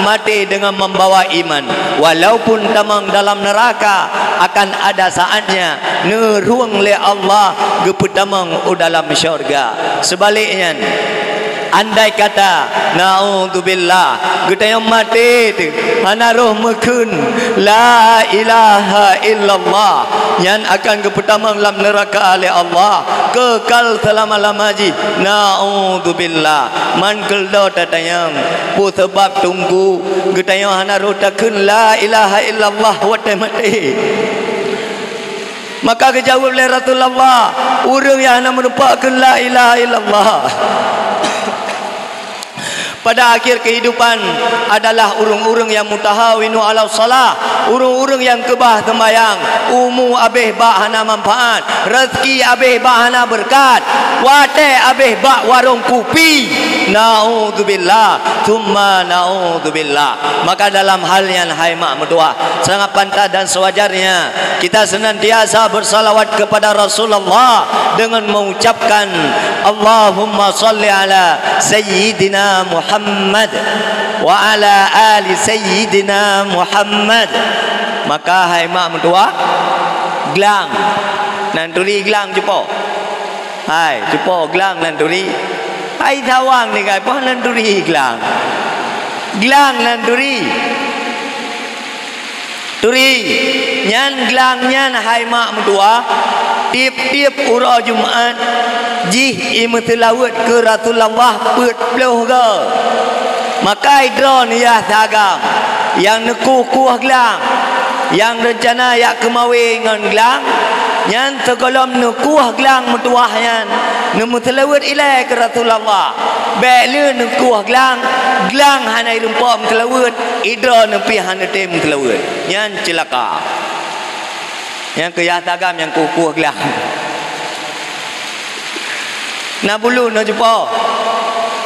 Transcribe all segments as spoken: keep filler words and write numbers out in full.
maté deungon membawa iman, walaupun tamong dalam neuraka, akan ada saatnya neurhueng lé Allah geupeutamong u dalam syurga. Seubalek nyan, andai kata, naudzubillah, geutanyoe maté teuh hana roh meukheun la ilaha illallah, nyan akan geupeutamong lam neuraka lé Allah, keukal seulama-lama jih. Naudzubillah. Man keuldo tatanyong, peue sabab teungku geutanyoe hana rhot takheun la ilaha illallah watée maté? Maka geujaweueb lé Rasulullah, ureuëng nyang hana meurumpok kheun la ilaha illallah pada akhir kehidupan adalah ureuëng-ureuëng nyang mutahawinu ala shalah, ureuëng-ureuëng nyang keubah seumayang, umu abéh bak hana manfaat, rezeki abéh bak hana beureukat, watée abéh bak warong kupi. Naudzubillah, tsumma naudzubillah. Maka dalam hal nyan, hai mak meutuwah, sangat pantas dan sewajarnya kita senantiasa bersalawat kepada Rasulullah dengan mengucapkan, "Allahumma salli ala Sayyidina Muhammad wa ala ali Sayyidina Muhammad." Maka hai mak meutuwah, glang, nan turi glang cupo. Hai, cupo glang nan turi. Hai sawang ni kai poh nan turi glang. Glang nan turi. Turi, nyan glang nyan hai mak meutuwah, tiep-tiep uroe Jumat jih imeuseulaweuet keu Rasulullah peuet ploh goe. Maka droeneuh yah sagam nyang neukueh-kueh glang, nyang reuncana jak keumawe ngon glang, nyan sigohlom neukueh glang meutuwah nyan, neumeuseulaweuet ilée keu Rasulullah. Bék lé neukueh glang, glang hana jirumpok meuseulaweuet, droeneuh pih hana tém meuseulaweuet. Nyan ceulaka. Nyang keu yah sagam nyang kueh-kueh glang. Na bulut na cupo.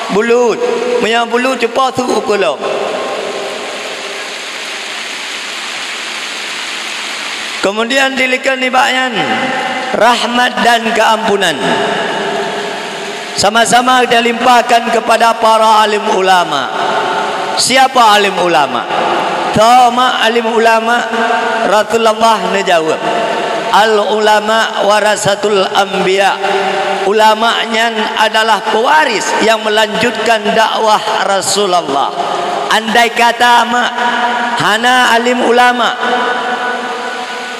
Bulut. Meunyoe bulut cupo su ukeue lom. Kemudian dilikot nibak nyan rahmat dan keampunan. Sama-sama kita limpahkan kepada para alim ulama. Siapa alim ulama? Tho mak alim ulama? Rasulullah neujaweueb, "Al ulama warasatul anbiya." Ulama nyan adalah pewaris yang melanjutkan dakwah Rasulullah. Andai kata mak hana alim ulama,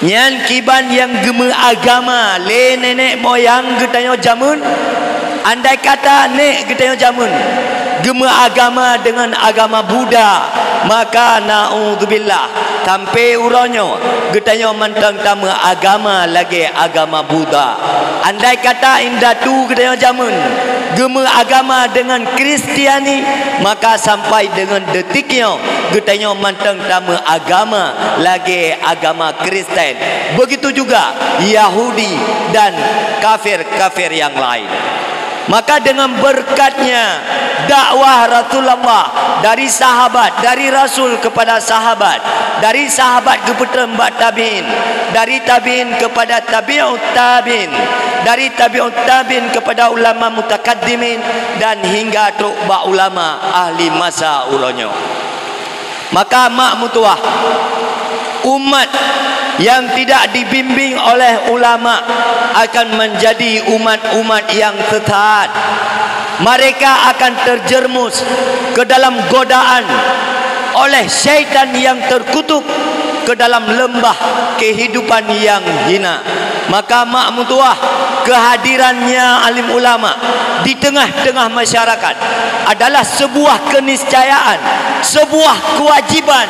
nyan kiban nyang geumeuagama lé nenek moyang geutanyoe jameun? Andai kata nek geutanyoe jameun geumeuagama deungon agama Buddha, maka naudzubillah, sampoe uroe nyoe geutanyoe mantong tameuagama lagée agama Buddha. Andai kata indatu geutanyoe jameun geumeuagama deungon Kristiani, maka sampai deungon detik nyoe geutanyoe mantong tameuagama lagée agama Kristen. Begitu juga Yahudi dan kafir-kafir yang lain. Maka dengan berkatnya dakwah Rasulullah dari sahabat, dari Rasul kepada sahabat, dari sahabat geupeutrön bak tabi'in, dari tabi'in kepada tabi'ut tabi'in, dari tabi'ut tabi'in kepada ulama mutakaddimin, dan hingga trok bak ulama ahli masa uroe nyoe. Maka mak meutuwah, umat yang tidak dibimbing oleh ulama akan menjadi umat-umat yang sesat. Mereka akan terjerumus ke dalam godaan oleh syaitan yang terkutuk, ke dalam lembah kehidupan yang hina. Maka mak meutuwah, kehadirannya alim ulama di tengah-tengah masyarakat adalah sebuah keniscayaan, sebuah kewajiban,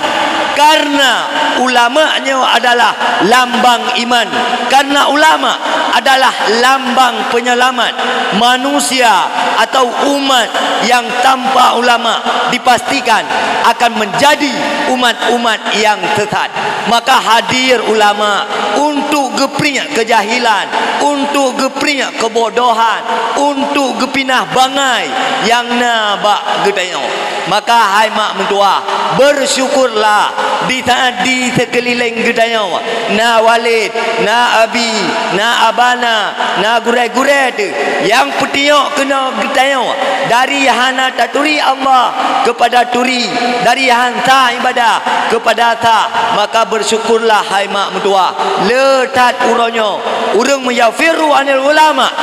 karena ulama nyoe adalah lambang iman, karena ulama adalah lambang penyelamat. Manusia atau umat yang tanpa ulama dipastikan akan menjadi umat-umat yang sesat. Maka hadir ulama untuk geupriek keujahilan, untuk geupriek keubodohan, untuk geupinah bangai nyang na bak geutanyoe. Maka hai mak meutuwah, beusyukurlah di saát di seukeulileng geutanyoe na waled, na abi, na abana, na gurée-gurée teuh nyang peutiyok keunoe geutanyoe dari hana taturi Allah keupada turi, dari han sah ibadah keupada sah. Maka beusyukurlah hai mak meutuwah, le that uroe nyoe ureuëng meuyafirru anil ulama.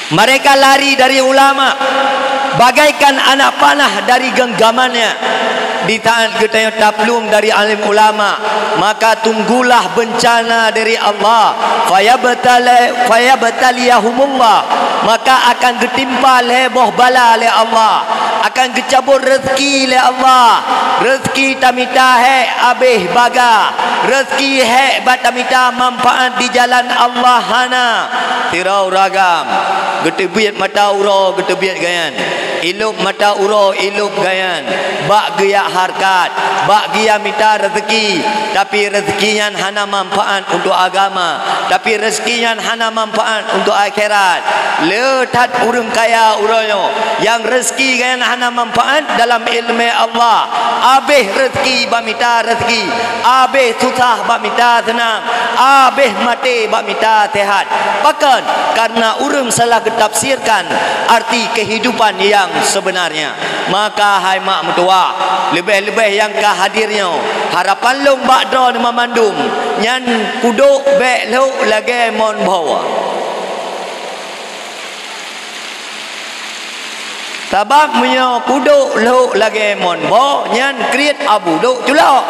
Mereka lari dari ulama bagaikan anak panah dari genggamannya. Di saat geutanyoe taplueng dari alim ulama, maka tunggulah bencana dari Allah. Fayabtali-, fayabtaliyahumullah, maka akan geutimpa lhée boh bala lé Allah, akan geucabot rezeki lé Allah. Rezeki tamita hék abéh baga, rezeki hék bak tamita manfaat di jalan Allah hana. Sira ureuëng agam, geuteubiet mata uroe geuteubiet gayan, ilop mata uroe ilop gayan, bak geujak hareukat, bak geujak mita rezeki, tapi rezeki nyan hana manfaat untuk agama, tapi rezeki nyan hana manfaat untuk akhirat. Le that ureuëng kaya uroe nyoe nyang rezeki gayan hana manfaat dalam iéleumé Allah. Abéh rezeki bak mita rezeki, abéh susah bak mita seunang, abéh maté bak mita sehat. Pakon? Karena ureuëng salah geutafsirkan arti kehidupan yang sebenarnya. Maka hai mak meutuwah, leubeh-leubeh nyang ka hadir nyoe, harapan lôn bak droeneuh mandum nyan kudok bék lhok lagée mon boh. Sabab meunyoe kudok lhok lagée mon boh, nyan kriet abu dok culok.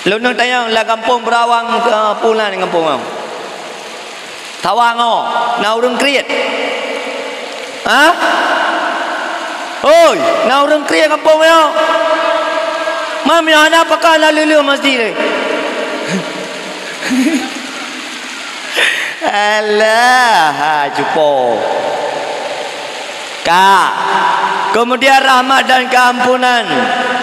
Lôn tanyong lam gampông Beurawang, eh, peue nan gampông nyoe? Tawang, oh, na ureuëng kriet? Hah? Oi, na ureuëng kriet gampông nyoe? Mam nyoe hana pakat na lheueh-lheueh masjid lé. Alah, ha, cupo. Ka. Kemudian rahmat dan keampunan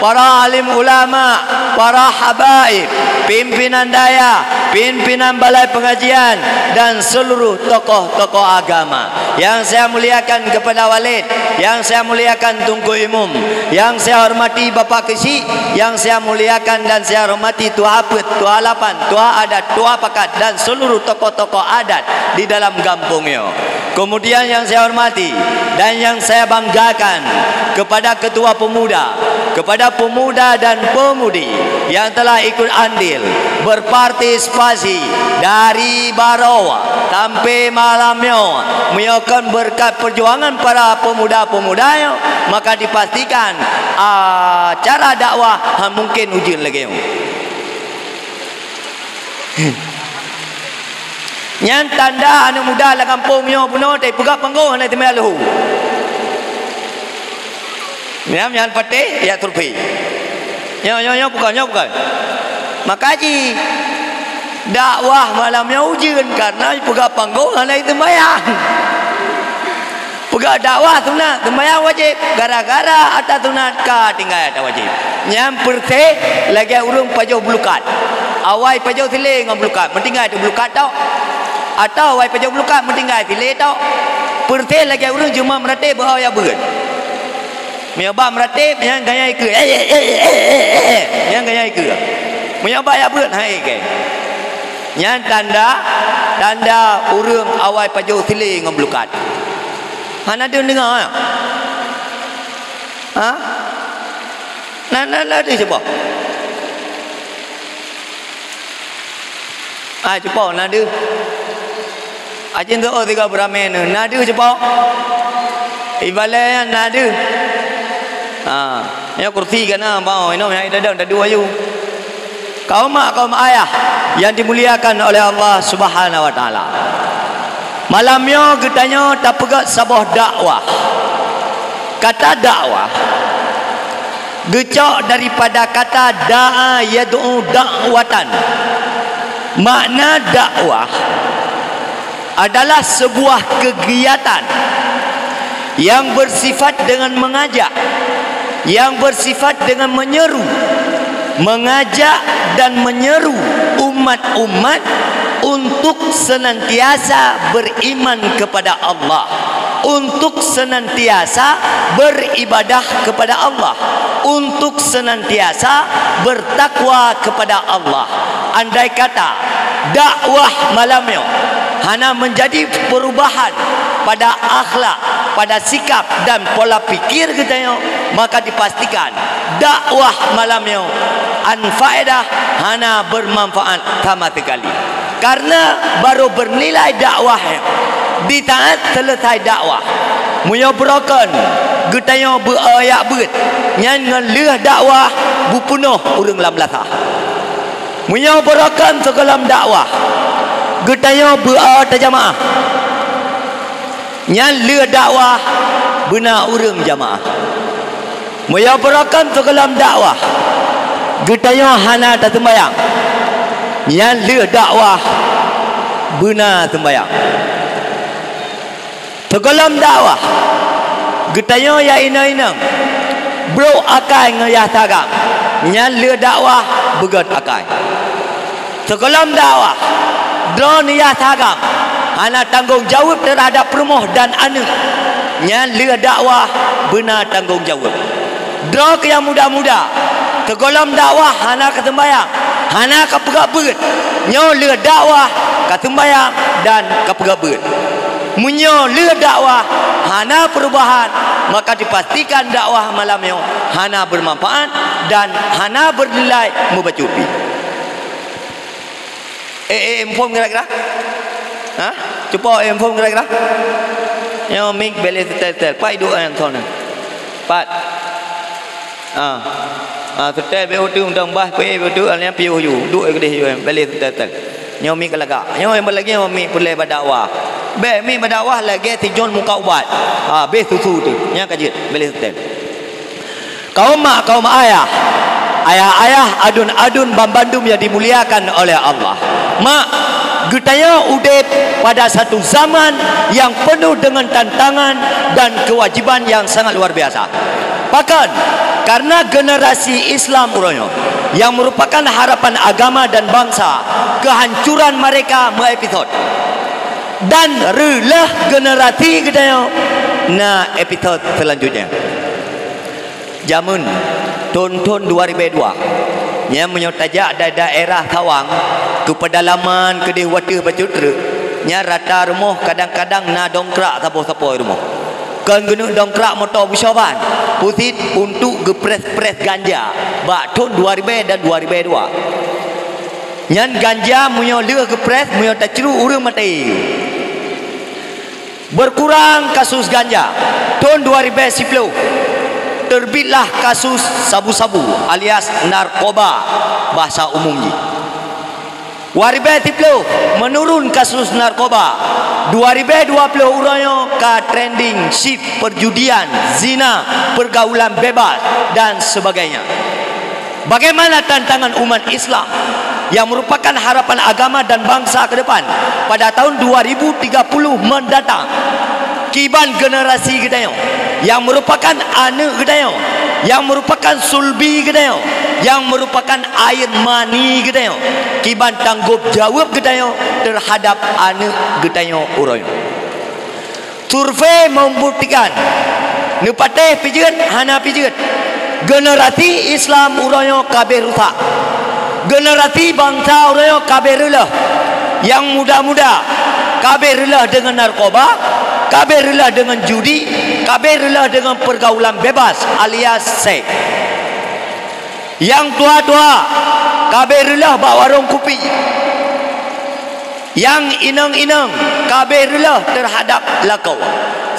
para alim ulama, para habaib, pimpinan dayah, pimpinan balai pengajian, dan seluruh tokoh-tokoh agama. Yang saya muliakan kepada walid, yang saya muliakan Teungku Imum, yang saya hormati Bapak Keuchik, yang saya muliakan dan saya hormati Tuha Peuet, Tuha Lapan, Tuha Adat, Tuha Pakat, dan seluruh tokoh-tokoh adat di dalam gampông nyoe. Kemudian yang saya hormati dan yang saya banggakan kepada Ketua Pemuda, kepada pemuda dan pemudi yang telah ikut andil berpartisipasi dari baroe sampai malam nyoe, meunyoe kon beureukat perjuangan para pemuda-pemuda nyoe, maka dipastikan acara dakwah han mungken ujeuen lagée nyoe. Nyan tanda aneuëk muda lam gampông nyoe bunoe teupeugah panggong hana teumé leuhu. Nyan, nyan patéh ya turpi. Nyoe, nyoe, nyoe bukan, nyoe bukan. Maka jih dakwah malam nyoe ujeuen karena peugah panggong hana teumbayang. Peugah dakwah sunat, seumayang wajéb. Gara-gara ata sunat ka tinggai ata wajéb. Nyan peureuseh lagée ureuëng pajoh bulukat. Awai pajoh silée ngon bulukat, meutinggai teuk bulukat tok. Atawa awai pajoh bulukat, meutinggai silée tok. Peureuseh lagée ureuëng jeumah meuratéb beuet awai beuet. Meunyoe bak meuratéb, nyan gaya ikeue. Nyan gaya ikeue. Meunyoe bak jak beuet, hai kée. Nyan tanda, tanda ureuëng awai pajoh silée ngon bulukat. Hana deuh deungoe, ya? Ha? Na, na, na deuh cuba. Ai, cuba, na deuh. Acin tu, oh, tiga beramai ni. Na deuh cuba. Ibalai na deuh. Ha, nyoe kursi kana bau, inoe nyang idadang dadu ayu. Kaum mak, kaum ayah yang dimuliakan oleh Allah Subhanahu wa Taala. Malam nyoe geutanyoe tapeugét saboh dakwah. Kata dakwah geucok daripada kata da'a yad'u da'watan. Makna dakwah adalah sebuah kegiatan yang bersifat dengan mengajak Yang bersifat dengan menyeru, mengajak dan menyeru umat-umat untuk senantiasa beriman kepada Allah, untuk senantiasa beribadah kepada Allah, untuk senantiasa bertakwa kepada Allah. Andai kata dakwah malam nyoe hana menjadi perubahan pada akhlak, pada sikap dan pola pikir geutanyoe, maka dipastikan dakwah malam nyoe an faedah, hana bermanfaat sama sekali. Karena baru bernilai dakwah nyoe di saat selesai dakwah. Meunyoe beurokon geutanyoe beu-, eh, yak beuet, nyan ngon lheueh dakwah beupunoh ureuëng lam blasah. Meunyoe beurokon sigohlom dakwah geutanyoe beu-, eh, tajamaah, nyan lheueh dakwah beuna ureuëng jamaah. Meunyoe beurokon sigohlom dakwah geutanyoe hana taseumbayang, nyan lheueh dakwah beuna seumbayang. Sigohlom dakwah geutanyoe ya inong-inong brok akai ngon yah sagam, nyan lheueh dakwah beugöt akai. Sigohlom dakwah droeneuh yah sagam hana tanggong jaweueb teuhadab peurumoh dan aneuëk, nyan lheueh dakwah beuna tanggong jaweueb. Droe keu nyang muda-muda, sigohlom dakwah hana kaseumbayang, hana kapeugah beuet, nyoe lheueh dakwah kaseumbayang dan kapeugah beuet. Meunyoe lheueh dakwah hana peurubahan, maka dipastikan dakwah malam nyoe hana beumanfaat dan hana beunilai meubacut pih. Eh, eh, eh, phon geura-geura? Ha? Cuba, eh, phon geura-geura? Nyoe mik bèk lé seutét-seutét. Pat iduek nyang thon nyan? Pat? Ah. Ah, seutét bèk uteuk, mantong bah pih bèk uteuk, alèh nyan piôh ju. Duek keudéh ju, bèk lé seutét-seutét. Nyoe mik lagak. Nyoe lagèe nyoe mik peureulèe bak dakwah. Bèk mik bak dakwah lagèe si John muka ubat. Ah, bèk susu teuh. Nyan ka jeuet, bèk lé seutét. Kaum mak, kaum ayah, ayah-ayah, aduen-aduen, banmandum yang dimuliakan oleh Allah. Mak, geutanyoe udép pada satu zaman yang penuh dengan tantangan dan kewajiban yang sangat luar biasa. Pakon, karena generasi Islam uroe nyoe yang merupakan harapan agama dan bangsa, kehancuran mereka meuepisod. Dan reuloh generasi geutanyoe na episod selanjutnya. Jameun thon-thon dua ribèe dua, nyan meunyoe tajak da-, daerah Sawang, keu peudalaman keudéh u ateueh bacut treuk, nyan rata rumoh kadang-kadang na dongkrak saboh-saboh rumoh. Kon geuneuk dongkrak moto beusoe ban, pusit untuk geuprès-près ganja bak thon dua ribèe dan dua ribèe dua. Nyan ganja meunyoe lheueh geuprès, meunyoe tacruk ureuëng maté. Berkurang kasus ganja. Thon dua ribèe siplôh, terbitlah kasus sabu-sabu alias narkoba bahasa umum jih. Dua ribèe siplôh, menurun kasus narkoba. Dua ribèe dua plôh uroe nyoe ka trending shift perjudian, zina, pergaulan bebas, dan sebagainya. Bagaimana tantangan umat Islam yang merupakan harapan agama dan bangsa ke depan pada tahun dua ribu tiga puluh mendatang? Kiban generasi geutanyoe yang merupakan aneuëk geutanyoe, yang merupakan sulbi geutanyoe, yang merupakan air mani geutanyoe, kiban tanggong jaweueb geutanyoe teuhadab aneuëk geutanyoe uroe nyoe. Survei membuktikan, neupatéh pih jeuet, hana pih jeuet, generasi Islam uroe nyoe ka abéh rusak. Generasi bansa uroe nyoe ka abéh reuloh. Nyang muda-muda ka abéh reuloh deungon narkoba, ka abéh reuloh deungon judi, ka abéh reuloh deungon pergaulan bebas alias seks. Nyang tuha-tuha ka abéh reuloh bak warong kupi. Nyang inong-inong ka abéh reuloh teuhadab lakoe,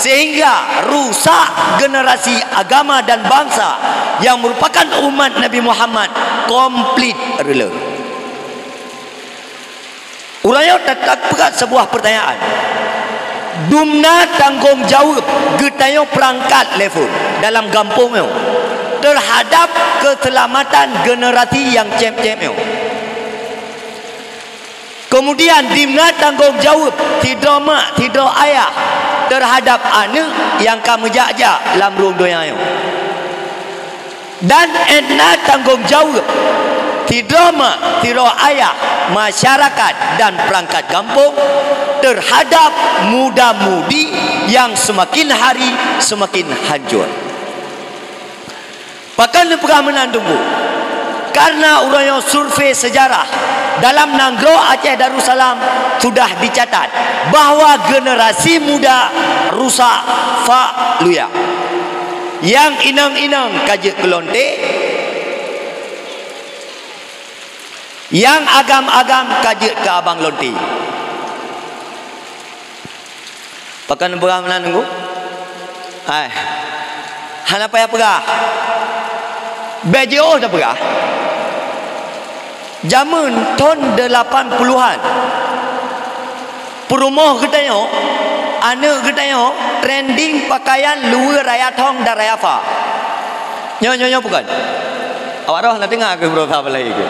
sehingga rusak generasi agama dan bangsa nyang merupakan umat Nabi Muhammad komplit reuloh. Uroe nyoe that-that peugah sebuah pertanyaan. Dumna tanggong jaweueb geutanyoe peurangkat level dalam gampông nyoe teuhadab keuseulamatan generasi nyang cém-cém nyoe? Keumudian, dimna tanggong jaweueb sidroe mak, sidroe ayah teuhadab aneuëk nyang ka meujak-jak lam rhueng donya nyoe? Dan na tanggong jaweueb sidroe mak, sidroe ayah, masyarakat dan perangkat gampông teuhadab muda-mudi nyang seumaken hari seumaken hancor. Pakon neupeugah meunan teungku? Kareuna uroe nyoe survei seujarah dalam nanggroe Aceh Darussalam sudah dicatat bahwa generasi muda rusak fak luyak. Nyang inong-inong ka jeuet keu lonte, nyang agam-agam ka jeuet keu abang lonte. Pakon peugah meunan teungku? Hai. Hana payah peugah. Bék jiôh tapeugah. Jameun thon delapan puluhan, peurumoh geutanyoe, aneuëk geutanyoe trending pakaian luweue raya thong dan raya fa. Nyoe, nyoe, nyoe pakon? Awak roh na teungoh keu beurasa balai keu.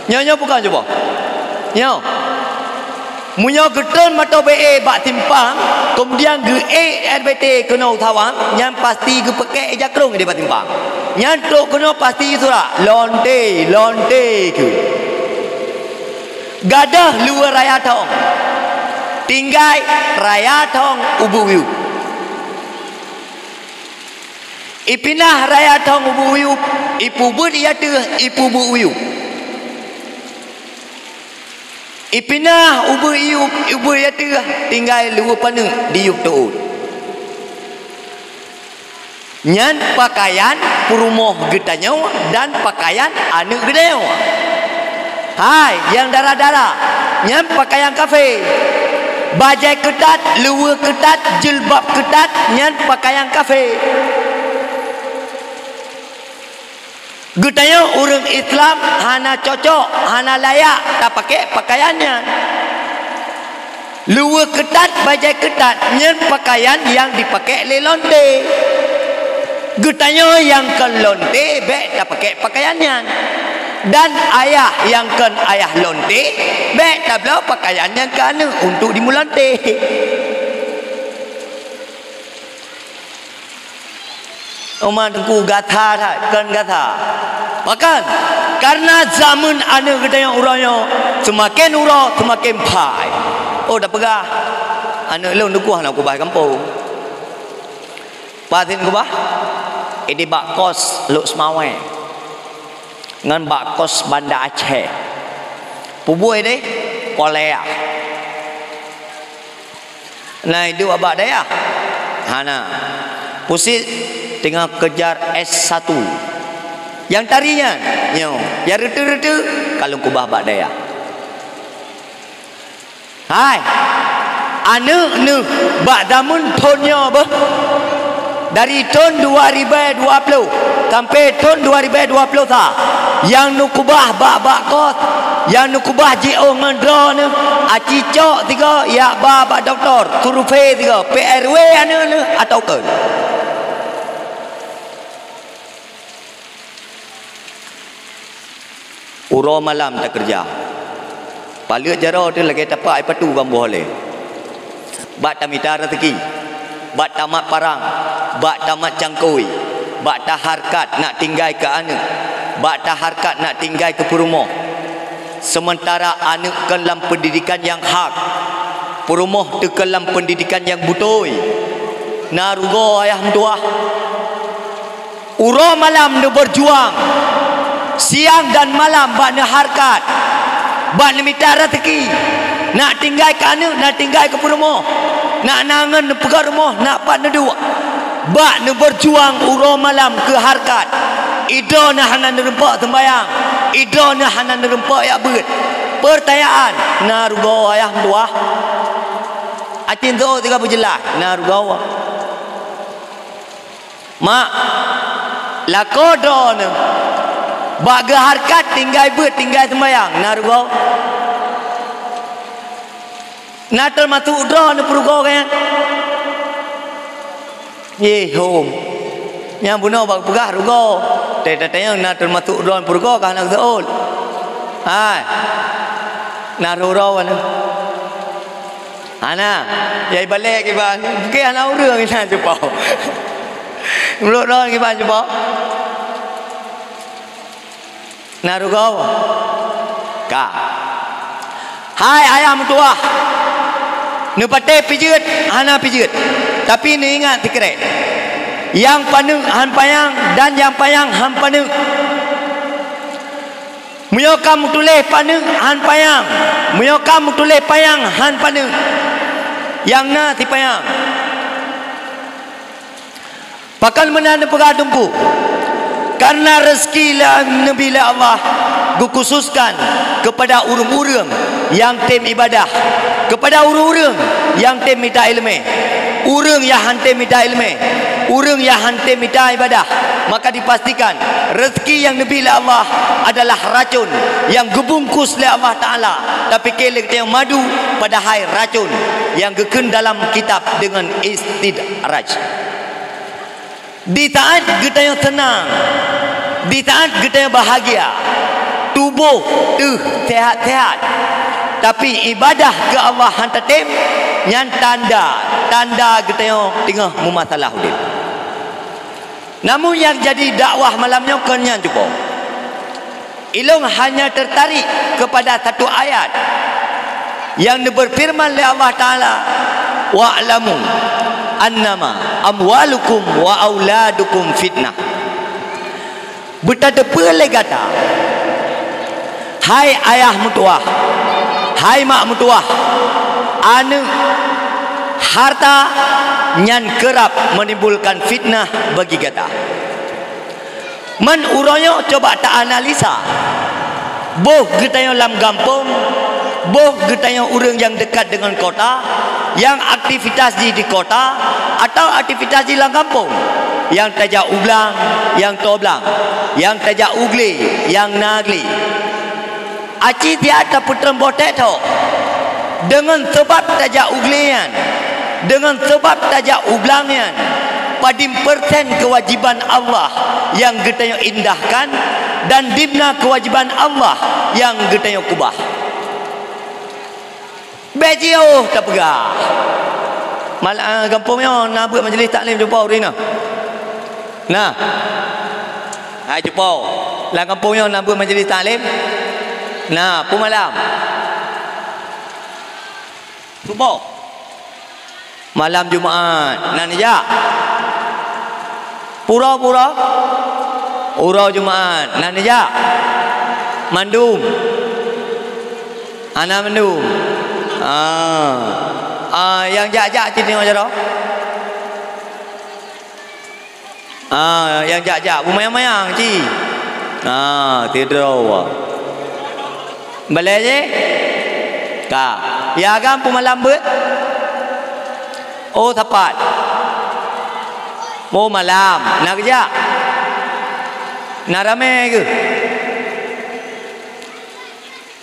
Nyoe, nyoe pakon cuba? Nyoe. Meunyoe geutreun moto B E bak simpang, keumudian geuék R B T keunoe u Tawang, nyan pasti geupeukek ija krông di bak simpang. Nyan trok keunoe pasti surak, "Lonte, lonte," keu. Gadôh luweue raya thong, tinggai raya thong ubeuek uyueb. Ipinah raya thong ubeuek uyueb, ipubeuet i ateueh, ipubeuek uyueb. Ipinah ubeuek uyueb, ubeuek i ateueh, tinggai luweue paneuk di yueb teuôt. Nyan pakaian peurumoh geutanyoe dan pakaian aneuëk geutanyoe. Hai, nyang dara-dara, nyan pakaian kafé. Bajée keutat, luweue keutat, jilbab keutat, nyan pakaian kafé. Geutanyoe ureuëng Islam hana cocok, hana layak tapaké pakaian nyan. Luweue keutat, bajée keutat, nyan pakaian nyang jipaké lé lonte. Geutanyoe nyang kon lonte bék tapaké pakaian nyan. Dan ayah nyang kon ayah lonte bék tabloe pakaian nyan keu aneuëk untuk jimeulonte. Uma teungku, gata that, kon gata. Pakon? Kareuna jameun aneuëk geutanyoe uroe nyoe seumaken uroe seumaken phai. Oh, tapeugah, aneuëk lôn teungku hana keubah gampông. Patin keubah? Ideh bak kos Lhokseumawe ngon bak kos Banda Aceh. Peue buet ideh? Kuliah. Na iduek bak dayah? Hana. Pusit teungoh keujar S satu. Nyang tari nyan, nyoe, nyang reuteu-reuteu ka lôn keubah bak dayah. Hai, aneuëk neuh bak jameun thon nyoe beuh. Dari thon dua ribèe dua ploh sampai thon dua ribèe dua ploh sa, nyang neukeubah bak-bak kos, nyang neukeubah jiôh ngon droeneuh, aci cok sigoe jak ba bak dokto, survei sigoe, P R W aneuëk neuh atawa kon. Uroe malam takeureuja. Paleuet jaroe teuh lagèe tapak ipatu bak boh lé. Bak tamita raseuki, bak tamat parang, bak tamat cangkôi, bak tahareukat nak tinggai keu aneuëk, bak tahareukat nak tinggai keu peurumoh. Seumeuntara aneuëk kon lam peundidikan nyang hak, peurumoh teuh kon lam peundidikan nyang beutôi. Na rugoe ayah meutuwah. Uroe malam neubeujuang, siang dan malam bak neuhareukat, bak neumita raseuki, nak tinggai keu aneuëk, nak tinggai keu peurumoh, nak na ngon neupeugöt rumoh, nak pat neuduek. Bak neubeujuang uroe malam keu hareukat. Idroeneuh hana neurumpok seumbahyang, idroeneuh hana neurumpok jak beuet. Peurtanyaan, na rugoe ayah meutuwah? Aci nyoe sigoe beujeulaih, na rugoe. Mak, lakoe droeneuh bak geuhareukat tinggai beuet, tinggai seumbahyang, na rugoe? Na teumasok droeneuh peurugoe nyan? Yeh, hom. Nyang bunoe bak peugah rugoe. Teutateueng na teumasok droeneuh peurugoe ka hana geuseuôt. Hai. Na rhot droeneuh. Hana, ya ibalek kiban. Mungkin hana ureuëng inan cupa. Meulok droe kiban cupa. Na rugoe? Ka. Hai ayah meutuwah, neupatéh pijeuet hana pijeuet, tapi neuingat sikrek, nyang paneuk han panyang dan nyang panyang han paneuk. Meunyoe ka meutuléh paneuk han panyang, meunyoe ka meutuléh panyang han paneuk, nyang na sipanyang. Pakon meunan neupeugah Teungku? Kareuna reuzeki lé Nabi lé Allah geukhususkan keupada ureuëng-ureuëng nyang tem ibadah, keupada ureuëng-ureuëng nyang tem mita iéleumé. Ureuëng nyang han tem mita iéleumé, ureuëng nyang han tem mita ibadah, maka dipastikan reuzeki nyang neubi lé Allah adalah racon nyang geubungkus lé Allah Taala, tapike lé geutanyoe madu, padahai racon nyang geukheun dalam kitab deungon istidraj. Di saat geutanyoe seunang, di saat geutanyoe bahagia, tuboh teuh sehat-sehat, tapi ibadah keu Allah han tatem, nyan tanda, tanda geutanyoe teungoh meumasalah udeb. Namun nyang jadi dakwah malam nyoe kon nyan cuboh. Ilôn hanya teutarik keupada satu ayat nyang neubeufeureuman lé Allah Taala, "Wa'lamu annama amwalukum wa auladukum fitnah." Beutateupeu lé gata, hai ayah meutuwah, hai mak meutuwah, aneuëk, harta nyan keurab meunimbulkan fitnah bagi gata. Man uroe nyoe coba ta-analisa, boh geutanyoe lam gampông, boh geutanyoe ureuëng nyang deukat deungon kota, nyang aktivitas jih di kota, atawa aktivitas jih lam gampông, nyang tajak u blang, nyang toe blang, nyang tajak u glé, nyang na glé. Aci siat tapeutrön boh tét tho. Deungon sabab tajak u glé nyan, deungon sabab tajak u blang nyan, padum persen keuwajéban Allah nyang geutanyoe indahkan, dan dimna keuwajéban Allah nyang geutanyoe keubah. Bék jiôh tapeugah. Mal-, ah, gampông nyoe na beuet majlis taklim cupo ureuëng nyoe. Na. Hai cupo. Lam gampông nyoe na beuet majlis taklim. Na, peue malam? Suboh. Malam Jumat na neujak. Pura-pura. Uroe Jumat na neujak. Mandum. Hana mandum. Ah. Ah, nyang jak-jak cit nyoe jaroe. Ah, nyang jak-jak beumayang-mayang cit. Ah, sidroe. Balée jih? Ka. Ya agam peumalam beuet? Oh, sapat. Oh, malam. Na geujak? Na ramé keuh?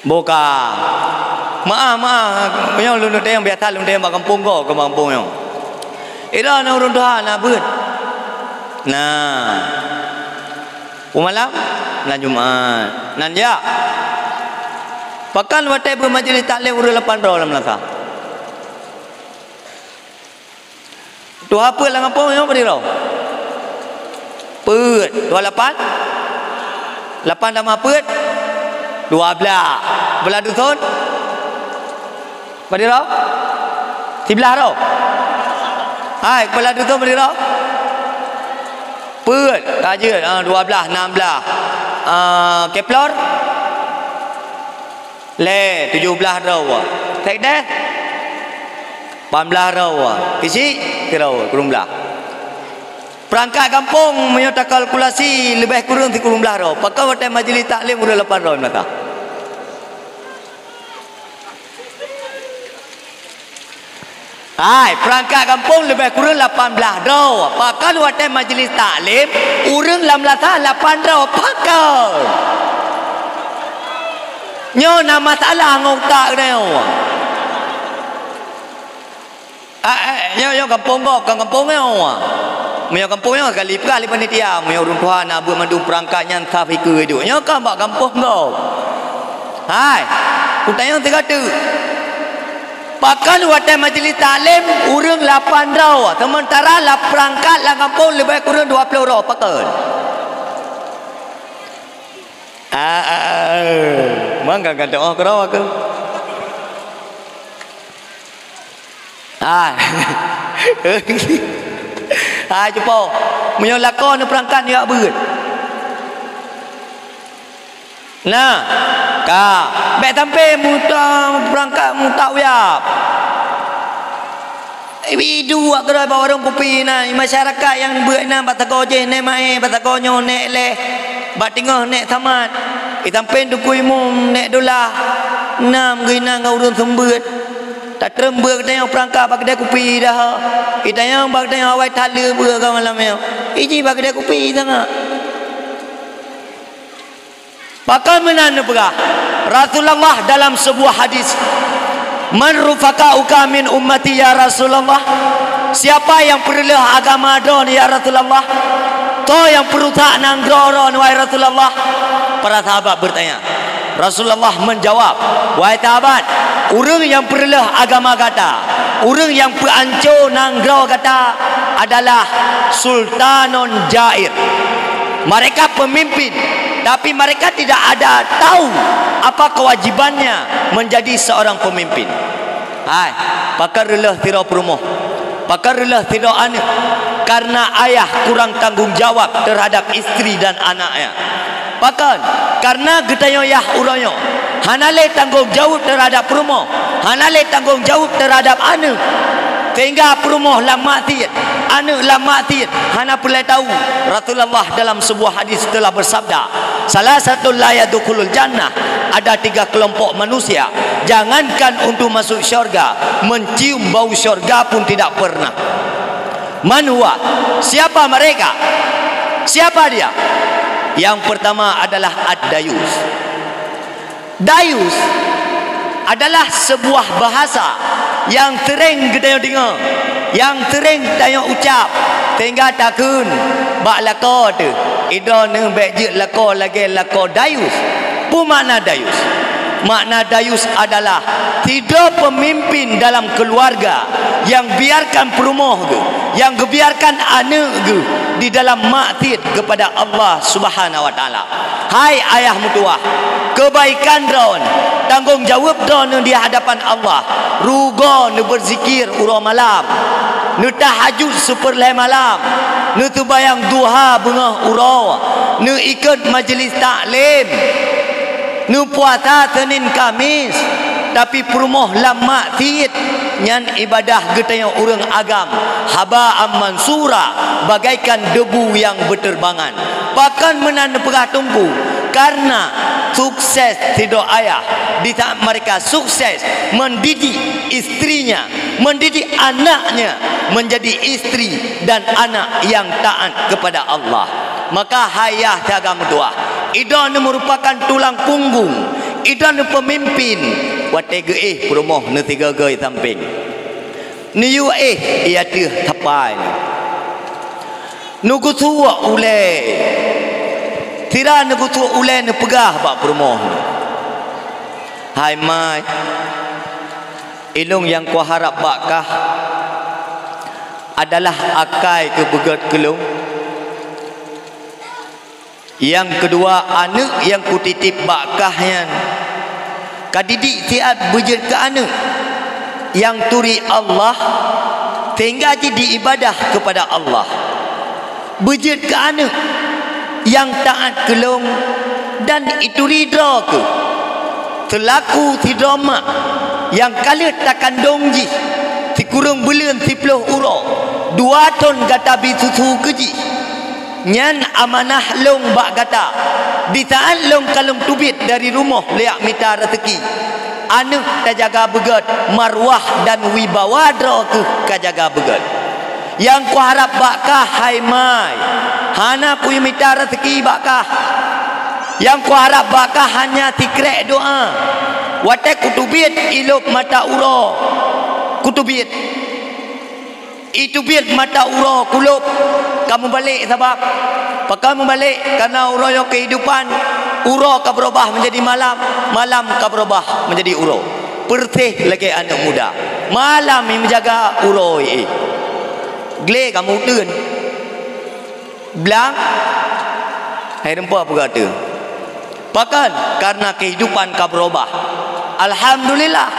Boh ka. Meu'ah, meu'ah. Nyoe lôn tanyong biasa lôn tanyong bak gampông goe keu bak gampông nyoe. Ira na ureuëng tuha na beuet. Na. Peumalam? Malam Jumat. Nan jak. Pakon watée beuet majlis taklim ureuëng lapan droe lam meunasah? Tuha peuet lam gampông nyoe padum droe? Peuet. Dua lapan? Lapan tamah peuet? Dua blaih. Keupeula duson? Padum droe? Siblaih droe? Hai, keupeula duson padum droe? Peuet. Ka jeuet. Ah, dua blaih, nam blaih. Ah, keplor? Lhée, tujoh blaih droe. Sekdes? Lapan blaih droe. Keuchik? Sidroe, kureueng blaih. Peurangkat gampông meunyoe takalkulasi leubeh kureueng sikureueng blaih droe. Pakon watée majlis taklim ureuëng lapan droe meunasah? Hai, peurangkat gampông leubeh kureueng lapan blaih droe. Pakon watée majlis taklim, ureuëng lam meunasah lapan droe. Pakon? Nyoe na masalah ngon utak geutanyoe. Ah, eh, nyoe, nyoe gampông gob, kon gampông nyoe. Meunyoe gampông nyoe, ka lheueh peugah lé panitia, meunyoe ureuëng tuha na beuet mandum peurangkat nyan sah ikeue duek. Nyoe kon bak gampông gob. Hai, kutanyong sigoe teuk. Pakon watée majlis taklim ureuëng lapan droe, seumeuntara lam peurangkat lam gampông leubeh kureueng dua ploh droe, pakon? Ah, ah, ah. Mangga gantoe oh keudroe aku. Ah. Ah, cupo. Meunyoe lakoe neupeurangkat jak beuet. Nah, ka. Bèk sampai muta-, peurangkat muta uyap. Iduek keudroe bak warong kupi na, masyarakat nyang beuet na, bak sagoe jih nèk maé, bak sagoe nyoe nèk lhèe, bak teungoh nèk samat. Itampen teungku imum nèk dula, nam geuh inan ngon ureueng seumeubeuet. Tatrem beuet geutanyoe peurangkat bak keudè kupi dah. Geutanyoe bak geutanyoe awai taleue beuet ka malam nyoe. Iji bak keudè kupi sangat. Pakon meunan neupeugah Rasulullah dalam sebuah hadis, "Man rufaqauka min ummati ya Rasulullah?" Siapa yang peureuloh agama droeneuh ya Rasulullah? Toh nyang peurusak nanggroe droeneuh wahai Rasulullah? Para sahabat bertanya. Rasulullah menjawab, "Wahai sahabat, ureueng nyang peureuloh agama gata, ureueng nyang peuanco nanggroe gata adalah sultanun jair." Mereka pemimpin, tapi mereka tidak ada tahu apa kewajibannya menjadi seorang pemimpin. Hai, pakon reuloh sidroe peurumoh, pakon reuloh sidroe aneuk, karena ayah kurang tanggung jawab terhadap istri dan anaknya. Pakon? Karena geutanyoe yah uroe nyoe hana lé tanggong jaweueb teuhadab peurumoh, hana lé tanggong jaweueb teuhadab aneuk. Sehingga peurumoh lam maksiet, aneuk lam maksiet, hana peureulèe tahu. Rasulullah dalam sebuah hadis telah bersabda, "Salasatun la yadkhulul jannah," ada tiga kelompok manusia, jangankan untuk masuk syurga, mencium bau syurga pun tidak pernah. Man huwa? Siapa mereka? Siapa dia? Yang pertama adalah ad-dayus. Dayus adalah sebuah bahasa yang sering geutanyoe deungoe, yang sering tanyoe ucap, sehingga takheun bak lakoe teuh, "Idroeneuh bèk jeuet lakoe lagèe lakoe dayus." Peue makna dayus? Makna dayus adalah sidroe peumimpin dalam keuluwarga nyang biarkan peurumoh geuh, nyang geubiarkan aneuk geuh di dalam maksiet keupada Allah Subhanahu wa Taala. Hai ayah meutuwah, keubaikan droeneuh, tanggong jaweueb droeneuh di hadapan Allah, rugoe neubeurzikir uroe malam, neutahajud sipeureulèe malam, neuseumayang duha beungoh uroe, neuikot majelis taklim, neupuasa Senin Kamis, tapi peurumoh lam maksiet, nyan ibadah geutanyoe ureueng agam habaan mansura, bagaikan debu nyang beuteurbangan. Pakon meunan neupeugah Teungku? Karena sukses sidroe ayah di saat mereka sukses mendidik istrinya, mendidik anaknya menjadi istri dan anak yang taat kepada Allah. Maka hai yah siaga meutuwah, idroeneuh meurupakan tulang punggung, idroeneuh peumimpin. Watèe geuéh peurumoh neusigoe-goe sampéng, neuyue éh i ateueh sapai nyoe. Neugeusuek ulèe. Sira neugeusuek ulèe neupeugah bak peurumoh nyoe, "Hai mai, ilôn nyang kuharab bak kah adalah akai keu beugèt keu lôn. Nyang keudua, aneuk nyang kutitip bak kah nyan, kadidik siat beujeuet keu aneuk nyang turi Allah, sehingga jih di ibadah keupada Allah. Beujeuet keu aneuk nyang taat keu lôn dan ituri droe keuh. Seulaku sidroe mak nyang ka lheueh takandong jih sikureueng buleuen siploh uroe, dua thon gata bi susu keu jih. Nyan amanah lôn bak gata, di saat lôn ka lôn teubiet dari rumoh lé jak mita raseuki. Aneuk tajaga beugèt marwah dan wibawa droe keuh kajaga beugèt. Nyang kuharab bak kah hai mai, hana kuyue mita raseuki bak kah. Nyang kuharab bak kah hanya sikrek doa. Watèe kuteubiet ilôb mata uroe, kuteubiet. Iteubiet mata uroe kulôb, ka mubalek sabab. Pakon mubalek? Karena uroe nyoe keuhidupan, uroe ka beurubah meunjadi malam, malam ka beurubah meunjadi uroe. Peureuseh lagèe aneuk muda. Malam nyang meujaga uroe, eh. Glé ka meuteun. Blang, hai rumpok peugah tu. Pakon? Karena kehidupan ka berubah. Alhamdulillah,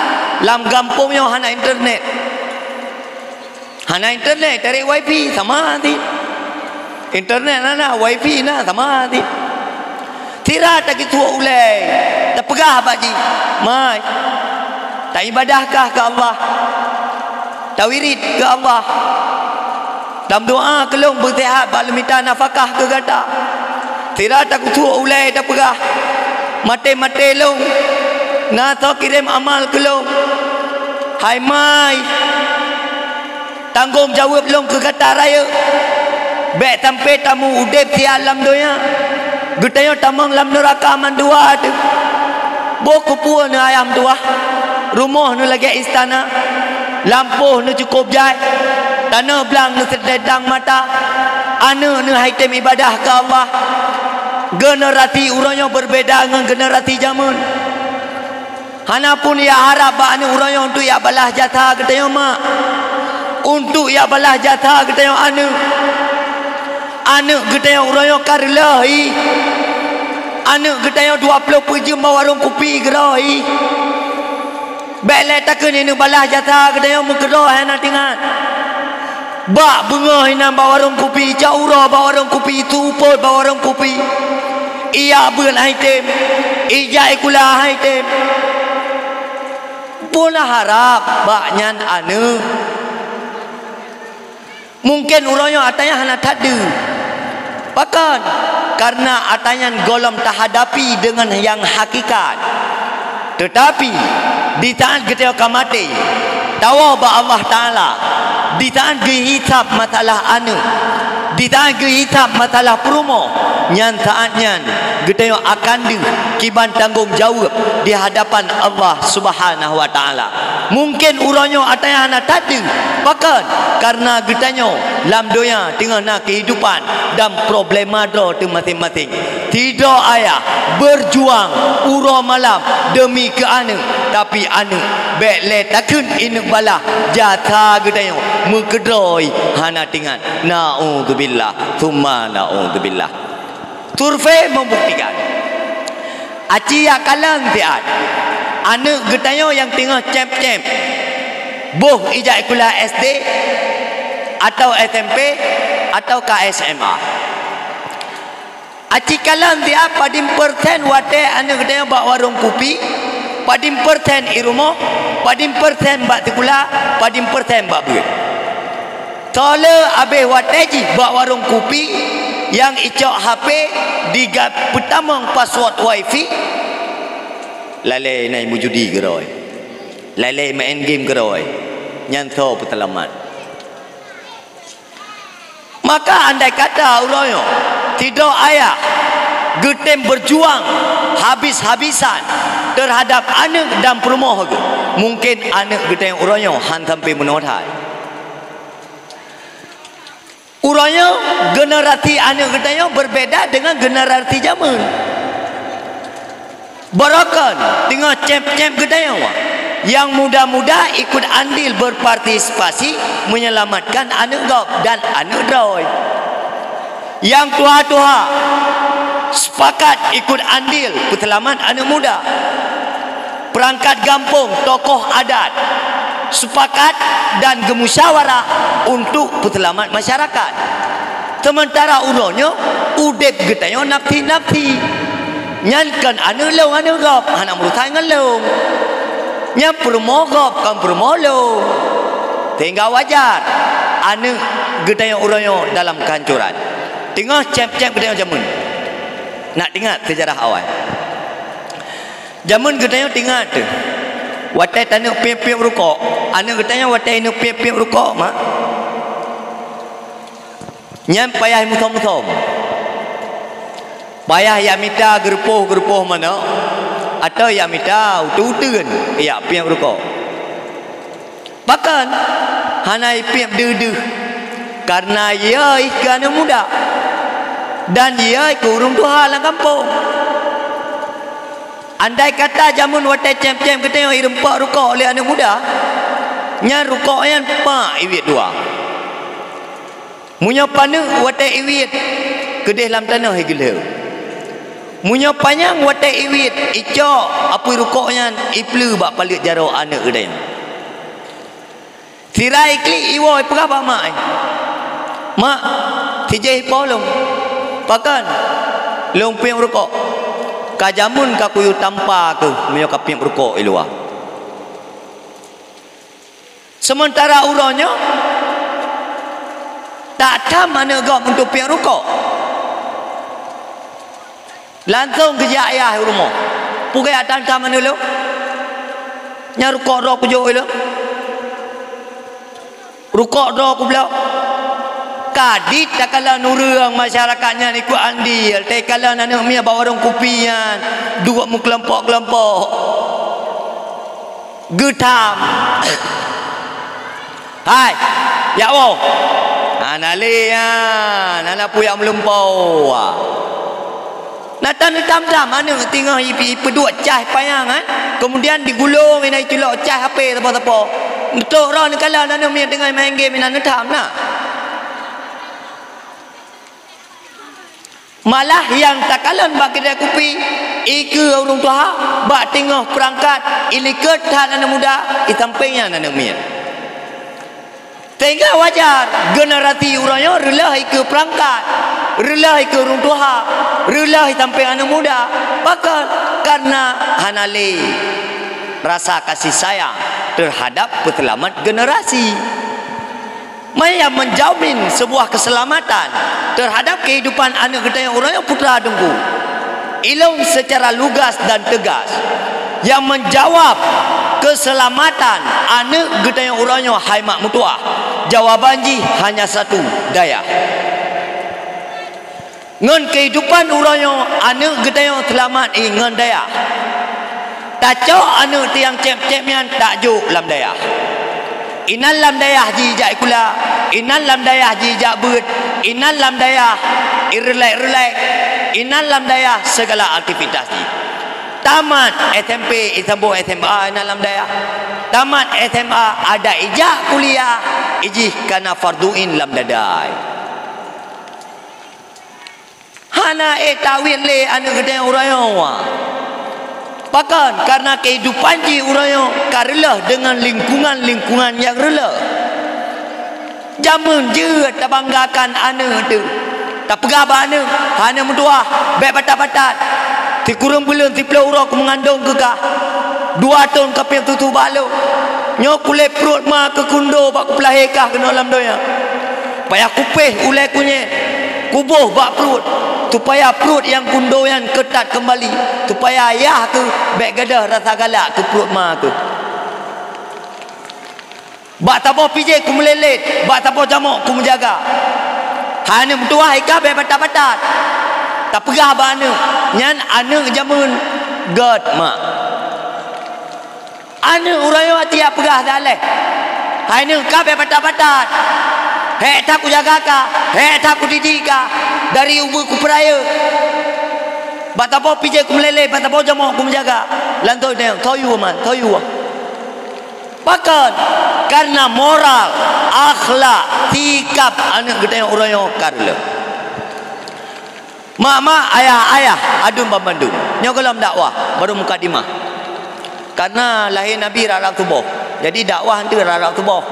lam gampông nyoe hana internet. Hana internet, tarek wifi, sama aja. Internet na, na, wifi na, sama aja. Sira tageutôk ulée, tapeugah bak jih, "Mai, taibadahkah keu Allah? Tawirit keu Allah? Tameudoá keu lôn beuseuhat bak lôn mita nafakah keu gata." Sira tageutôk ulée tapeugah, "Maté-maté lôn, na soe kirém amal keu lôn. Hai mai, tanggông jaweueb lôn keu gata rayeuk. Bék sampoe tameuudeb siat lam donya. Geutanyoe tamong lam neuraka mandua teuh. Boh keupeue neuh ayah meutuwah, rumoh neuh lagée istana, lampôh neuh cukôp jai, tanoh blang neuh seudedang mata, aneuëk neuh hai tem ibadah keu Allah." Generasi uroe nyoe beubeda ngon generasi jameun. Hana pun jak harab bak aneuëk uroe nyoe untuk jak balaih jasa geutanyoe mak, untuk jak balaih jasa geutanyoe aneuëk. Aneuëk geutanyoe uroe nyoe ka reuloh jih. Aneuëk geutanyoe dua ploh peuet jeuem bak warông kupi keudroe jih. Bék lé takheun ineuëk balaih jasa geutanyoe meukeudroe hana teuingat. Bak beungoh inan bak warông kupi, cok uroe bak warông kupi, tupot bak warông kupi. Ijak beuet hai tem, ijak sikula hai tem. Pun harab bak nyan aneuëk. Mungken uroe nyoe atra nyan hana that deuh. Pakon? Karena atra nyan gohlom tahadapi deungon nyang hakikat. Teutapi, di saát geutanyoe ka maté, tawoe bak Allah Taala, di saát geuhisab masalah aneuëk, di saát geuhisab masalah peurumoh, nyan saát nyan geutanyoe akan deuh kiban tanggông jaweueb di hadapan Allah Subhanahu wa Taala. Mungken uroe nyoe atra nyan hana that deuh. Pakon? Karena geutanyoe lam donya teungoh na keuhidupan dan problema droe teuh maséng-maséng. Sidroe ayah beujuang uroe malam deumi keu aneuëk, tapi aneuëk bék lé takheun ineuëk balaih jasa geutanyoe meukeudroe hana teuingat. Naudzubillah, tsumma naudzubillah. Survei membuktikan, aci jak kalon siat, aneuëk geutanyoe nyang teungoh cém-cém, boh ijak sikula S D, atau S M P, atau ka S M A. Aci kalon siat padum persen watée aneuëk geutanyoe bak warông kupi, padum persen i rumoh, padum persen bak sikula, padum persen bak beuet. Toh le abéh watée jih bak warông kupi nyang icok H P diga peutamong password wifi, lalée na meujudi keudroe, lalée maén game keudroe, nyan soe peuseulamat? Maka andai kata uroe nyoe sidroe ayah geutem beujuang habis-habisan teuhadab aneuëk dan peurumoh geuh, mungken aneuëk geutanyoe uroe nyoe han sampoe meunoe that. Uroe nyoe generasi aneuëk geutanyoe beubeda deungon generasi jameun. Barokon teungoh cém-cém geutanyoe, nyang muda-muda ikut andil berpartisipasi menyelamatkan aneuëk gob dan aneuëk droe. Nyang tuha-tuha sepakat ikut andil peuseulamat aneuëk muda. Peurangkat gampông, tokoh adat sepakat dan geumusyawarah untuk peuseulamat masyarakat. Seumeuntara uroe nyoe udeb geutanyoe nafsi-nafsi. Nyan kon aneuëk lôn aneuëk gob, hana meurusan ngon lôn. Nyan peurumoh gob kon peurumoh lôn. Sehingga wajar aneuëk geutanyoe uroe nyoe dalam keuhancoran. Teungoh cém-cém geutanyoe jameun. Nak teuingat seujarah awai. Jameun geutanyoe teuingat teuh, watée taneuëk piep-piep rukok, aneuëk geutanyoe watée ineuëk piep-piep rukok mak, nyan payah musom-musom. Payah jak mita geureupôh-geureupôh manok, atawa jak mita uteuen-uteuen jak piep rukok. Pakon hana ipiep deuh-deuh? Kareuna yö ih keu aneuëk muda dan yö ih keu ureuëng tuha lam gampông. Andai kata jameun watée cém-cém geutanyoe irumpok rukok lé aneuëk muda, nyan rukok nyan pak iwiet dua. Meunyoe paneuk watée iwiet, keudeh lam tanoh igeulheu. Meunyoe panyang watée iwiet, icok apui rukok nyan, ipleue bak paleuet jaroe aneuëk geutanyoe. Sira iklik iwoe ipeugah bak mak, "Mak, sijéh ipoh lôn." "Pakon?" "Lôn piep rukok." "Ka jameun ka kuyue tampa keuh meunyoe ka piep rukok i luwa." Seumeuntara uroe nyoe, tak tham aneuëk gob untuk piep rukok. Langsong geujak ayah u rumoh. "Peue geujak tam-tam aneuëk lôn? Nyan rukok droe kujok lôn. Rukok droe kublok." Ka dit takalon ureuëng masyarakat nyan ikot andil, takalon aneuëk miet bak warong kupi nyan duek meukelompok-kelompok. Geutam. "Hai, jak woe!" Hana lé nyan, hana peue jak meulumpoe. Na tan neutam-tam aneuëk teungoh ipeuduek cah panyang, eh? Keumudian digulong inan iculok cah H P sapo-sapo. Neutôk droe neukalon aneuëk miet teungoh main game inan neutam na. Malah nyang takalon bak keudè kupi, ikeue ureuëng tuha, bak teungoh peurangkat, ilikot that aneuëk muda, isampéng nyan aneuëk miet. Sehingga wajar generasi uroe nyoe reuloh ikeue peurangkat, reuloh ikeue ureuëng tuha, reuloh isampéng aneuëk muda. Pakon? Karena hana lé rasa kasih sayang terhadap peuseulamat generasi. Maya menjamin sebuah keselamatan terhadap kehidupan aneuëk geutanyoe uroe nyoe, putra Teungku, ilôn secara lugas dan tegas nyang menjawab keselamatan aneuëk geutanyoe uroe nyoe hai mak meutuah, jawaban jih hanya satu, dayah. Ngon keuhidupan uroe nyoe, aneuëk geutanyoe seulamat i ngon dayah. Tacok aneuëk tiang cép-cép nyan tajok lam dayah. Inan lam dayah jijak ikula, inan lam dayah jijak beuet, inan lam dayah ireulek-reulek, inan lam dayah segala aktivitas jih. Tamat S M P, isambong S M A inan lam dayah. Tamat S M A ada ijak kuliah, ijih kana fardu ain lam dadai. Hana ék tawiet lé aneuëk geutanyoe uroe nyoe. Pakon? Karena keuhidupan jih uroe nyoe ka reuloh deungon lingkungan-lingkungan nyang reuloh. Jameun jeuet tabanggakan aneuëk teuh. Tapeugah bak aneuëk, "Hai aneuëk meutuah, bék batat-batat. Sikureueng buleuen siplôh uroe kumeungandong keu kah. Dua thon kapiep susu bak lôn. Nyoe kulét pruet ma keuh kundo bak kupeulahé kah keunoe lam donya." Payah kupéh ulée kunyét, kuboh bak pruet, supaya pruet nyang kundo nyan keutat keumbali, supaya ayah keuh bék gadôh rasa galak keu pruet ma keuh. Bak saboh pijéh kumeulélét, bak saboh jamok kumeujaga. Hai aneuëk meutuah, i kah bék batat-batat. Tapeugah bak aneuëk, nyan aneuëk jameun gét mak. Aneuëk uroe nyoe tiep peugah daleh. Hai aneuëk, kah bék batat-batat. Hék that kujaga kah, hék that kudidik kah, dari ubeut kupeurayeuk. Bak saboh pijéh kumeulélét, bak saboh jamok kumeujaga. Lantoe deh, toyue man, toyue. Pakon? Karena moral, akhlak, sikap aneuëk geutanyoe uroe nyoe ka reuloh. Mak-mak, ayah-ayah, aduen banmandum. Nyoe gohlom dakwah, baru mukadimah. Karena lahé Nabi rab-rab suboh. Jadi dakwah eunteuk rab-rab suboh.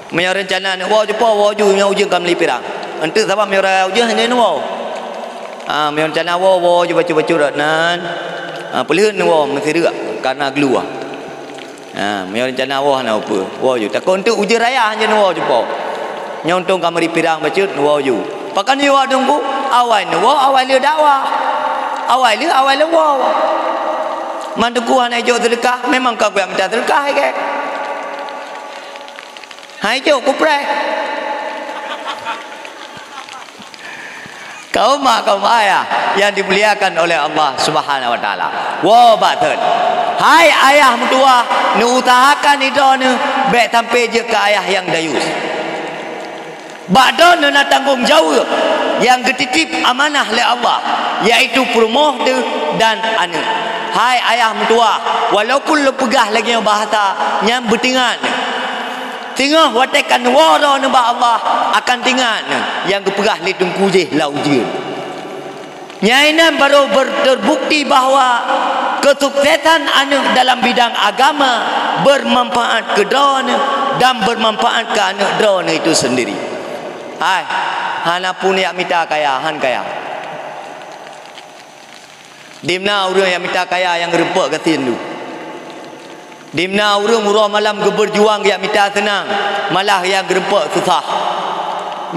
Meunyoe reuncana neuwoe cupo, woe ju, meunyoe ujeuen ka meuli pirang. Eunteuk sabab meunyoe raya ujeuen hana neuwoe. Ah, meunyoe reuncana woe, woe ju bacut-bacut rot nan. Ah, peuleuheut neuwoe meusireuk karena gluwa. Ha, meunyoe reuncana woe hana upeue, woe ju. Takot eunteuk ujeuen raya hanjeuet neuwoe cupo. Nyoe untông ka meuri pirang bacut neuwoe ju. Pakon neuwoe Teungku? Awai neuwoe, awai lheueh dakwah. Awai lheueh, awai lheueh woe. Man Teungku hana ijok seudeukah, memang ka kujak mita seudeukah lagée. Hai jok kupreh. Kaum mak, kaum ayah yang dimuliakan oleh Allah Subhanahu wa Taala. Woe bak thon. Hai ayah meutuah, neuusahakan i droeneuh bék sampai jeuet keu ayah nyang dayus. Bak droeneuh na tanggong jaweueb nyang geutitip amanah lé Allah, yaitu peurumoh teuh dan aneuëk. Hai ayah meutuah, walaupun lôn peugah lagée nyoe bahasa, nyan beutingat. Teungoh watée ka neuwoe droeneuh bak Allah, akan teuingat neuh nyang geupeugah lé Teungku jih lam ujeuen. Nyang inan barô ber-, terbukti bahwa kesuksesan aneuk dalam bidang agama bermanfaat keu droeneuh dan bermanfaat keu aneuk droeneuh itu sendiri. Hai, hana pun jak mita kaya, han kaya. Dimna ureuëng nyang mita kaya nyang geureumpok gasien tu? Dimna ureuëng uroe malam geubeurjuang geujak mita seunang, malah nyang geureumpok susah?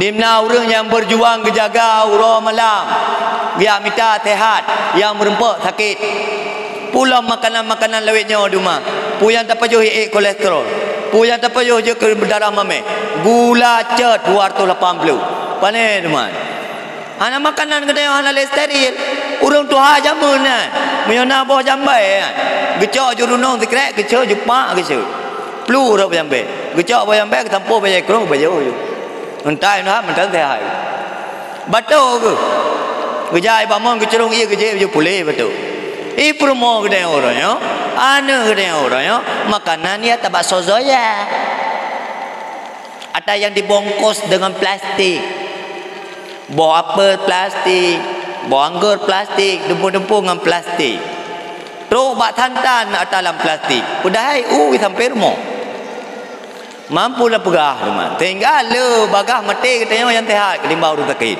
Dimna ureuëng nyang beurjuang geujaga uroe malam geujak mita seuhat, nyang meureumpok sakét? Peue lom makanan-makanan lawét nyoe duma? Peue nyang tapajoh ék kolesterol? Peue nyang tapajoh jeuet keu darah mamèh? Gula cot dua ratus lapan puluh. Pane duma? Hana makanan geutanyoe hana lé steril. Ureuëng tuha jameun nyan, meunyoe na boh jambai nyan, geucok ju runong sikrek, geucok ju pak, geucok. Plu rot boh jambai. Geucok boh jambai, geusampôh bajée krong, bajée uyu. Meuntang na, meuntang seuhat. Batuk geuh. Geujak i bak mon geucurong ié geujép ju puléh batuk. I peurumoh geutanyoe uroe nyoe, aneuk geutanyoe uroe nyoe, makanan ya tabakso zoya. Ata nyang dibungkus deungon plastik. Boh apel plastik, boh anggor plastik, dumpu-dumpu ngon plastik. Trok bak tan-tan ata lam plastik. Padahai u sampai rumoh. Mampu na peugah teuma. Sehingga le bagah maté geutanyoe nyang seuhat ketimbang ureuëng sakét.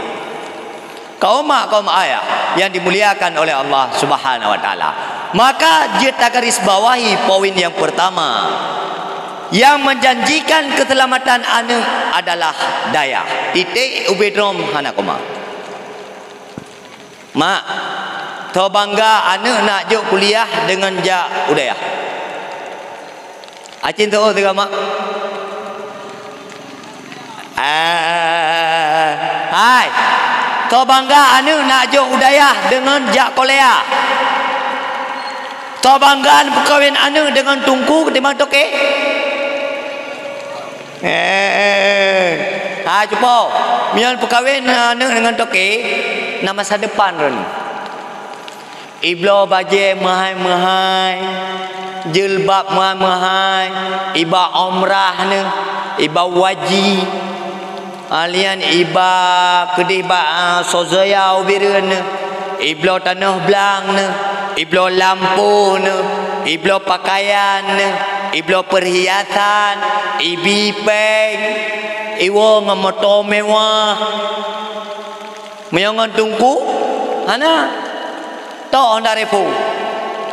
Kaum mak, kaum ayah yang dimuliakan oleh Allah Subhanahu wa Taala. Maka jeuet tagaris bawahi poin yang pertama. Yang menjanjikan keselamatan aneuk adalah dayah. Titik ubé droe hana koma. Mak, soe bangga aneuk nak jok kuliah deungon jak u dayah? Acin teuôt sigoe, Mak. Eh, hai. Soe bangga aneuk nak jok u dayah deungon jak kuliah? Soe bangga peukawén aneuk deungon teungku ketimbang toke? Eh, hai cupo, meunyoe peukawén aneuk deungon toke, na masa depan droeneuh. Ibloe bajée meuhai-meuhai, jilbab meuhai-meuhai, iba umrah neuh, iba waji, alian iba keudeh bak, ah, soe zoya ubé droe neuh. Ibloe tanoh blang neuh, ibloe lampôh neuh, ibloe pakaian neuh, ibloe peurhiasan, ibi péng, iwoe ngon moto mewah. Meunyoe ngon teungku, hana. Tok Honda Revo.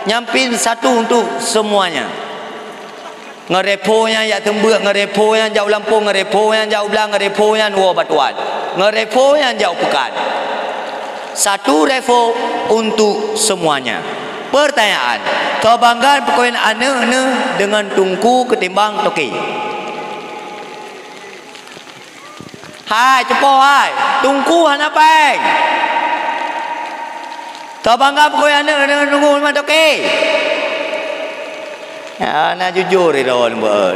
Nyan pih satu untuk semuanya. Ngon Revo nyan jak seumeubeuet, ngon Revo nyan jak u lampôh, ngon Revo nyan jak u blang, ngon Revo nyan woe bak tuan. Ngon Revo nyan jak u peukan. Satu Revo untuk semuanya. Pertanyaan, soe bangga peukawén aneuk neuh deungon teungku ketimbang toke? Hai, cupo hai, teungku hana péng. Soe bangga peukawén aneuk deungon teungku ketimbang toke? Hana jujur droeneuh beuh.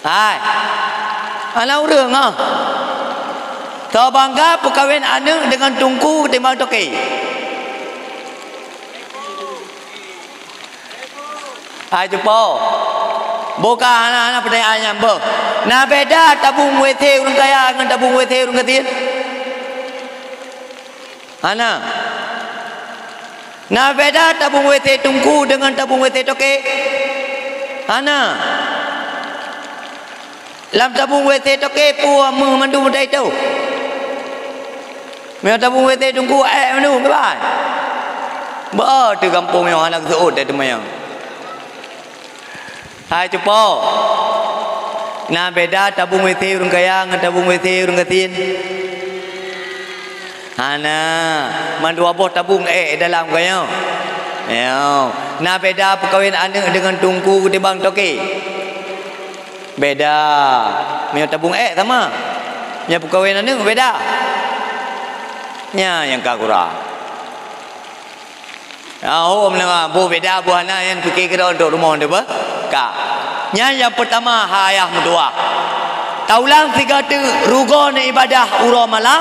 Hai. Hana ureuëng ah. Soe bangga peukawén aneuk deungon teungku ketimbang toke? Hai cupo. Buka hana, hana peudeh ayam boh. Na beda tabong WC ureuëng kaya ngon tabong WC ureuëng gasien? Hana. Na beda tabong WC teungku deungon tabong WC toke? Hana. Lam tabong WC toke peue meuh mandum meutai tu? Meunyoe tabong WC teungku ék mandum kiban? Beu teuh gampông nyoe hana geuseuôt teuh teuma nyoe. Hai cupo. Na beda tabong WC ureuëng kaya ngon tabong WC ureuëng gasien? Hana, mandua boh tabong ék dalam ka nyoe. Nyoe, na beda peukawén aneuk deungon teungku ketimbang toke? Beda. Meunyoe tabong ék sama. Meunyoe peukawén aneuk beda. Nyan nyang ka kurang. Nyan hom lé boh beda boh hana nyan pike keudroe untuk rumoh teuh beuh. Ka. Nyan nyang peutama hai ayah meutuwah. Taulang sigoe teuk rugoe neuibadah uroe malam,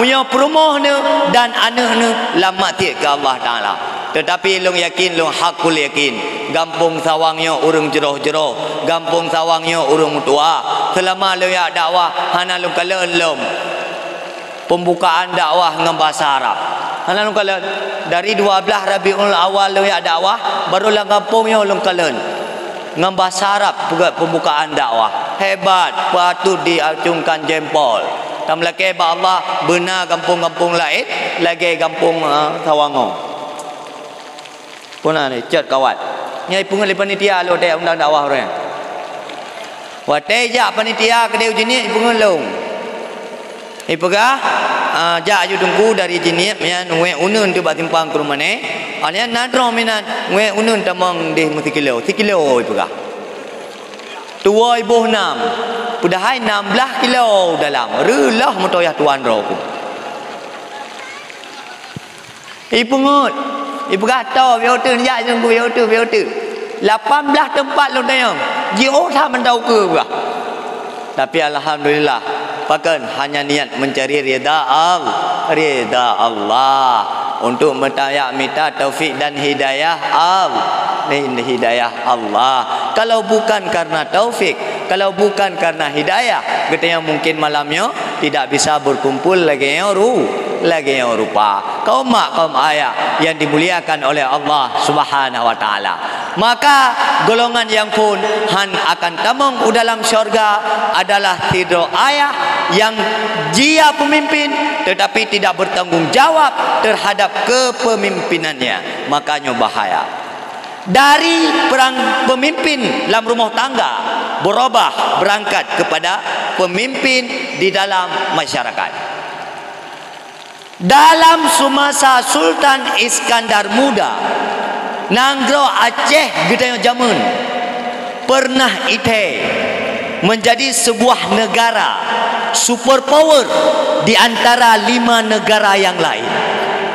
meunyoe peurumoh neuh dan aneuk neuh lam maksiet keu Allah Taala. Teutapi lôn yakin, lôn hakul yakin, gampông Sawang nyoe ureuëng jroh-jroh, gampông Sawang nyoe ureuëng meutuwah. Seulama lôn jak dakwah hana lôn kalon lom. Pembukaan dakwah ngon bahasa Arab. Hana lôn kalon, dari dua belas Rabiul Awal lôn jak dakwah, baru lam gampông nyoe lôn kalon. Ngon bahasa Arab peugah pembukaan dakwah. Hebat, patut diacungkan jempol. Tameulakée bak Allah, beuna gampông-gampông laén lagée gampông, eh, Sawango. Peue na ni, cot kawat. Nyan ipeungeut lé panitia lôn watée undang dakwah ureuëng. Watée jak panitia keudeh u Jeunieb ipeungeut lôn. Ipeugah, ah, jak aju teungku dari Jeunieb nyan wék uneuen teuk bak simpang Krueng Mané. Awak nyan na droe meunan wék uneuen tamong deh meusikilo. Sikilo ipeugah. Tuwoe iboh nam. Padahai nam blaih kilo dalam. Reuloh meutoyah tuan droe ku. Ipeungeut, ipeugah toh, biôh teuk jak nyan ku, biôh teuk, biôh teuk. Lapan blaih teumpat lôn tanyong, jiôh that mantong ukeue peugah. Tapi alhamdulillah, pakon hanya niat mencari ridha Al-, ridha Allah. Untuk meutanya mita taufik dan hidayah Al-, hidayah Allah. Kalau bukan karena taufik, kalau bukan karena hidayah, geutanyoe mungkin malam nyoe tidak bisa berkumpul lagée nyoe ru-, lagée nyoe rupa. Kaum mak, kaum ayah yang dimuliakan oleh Allah Subhanahu wa Taala. Maka golongan nyang phon han akan tamong u dalam syurga adalah sidroe ayah nyang jia pemimpin tetapi tidak bertanggung jawab terhadap kepemimpinannya. Maka nyoe bahaya. Dari perang pemimpin lam rumoh tangga berubah berangkat kepada pemimpin di dalam masyarakat. Dalam semasa Sultan Iskandar Muda, nanggroe Aceh geutanyoe jameun pernah ithée menjadi sebuah negara superpower di antara lima negara yang lain.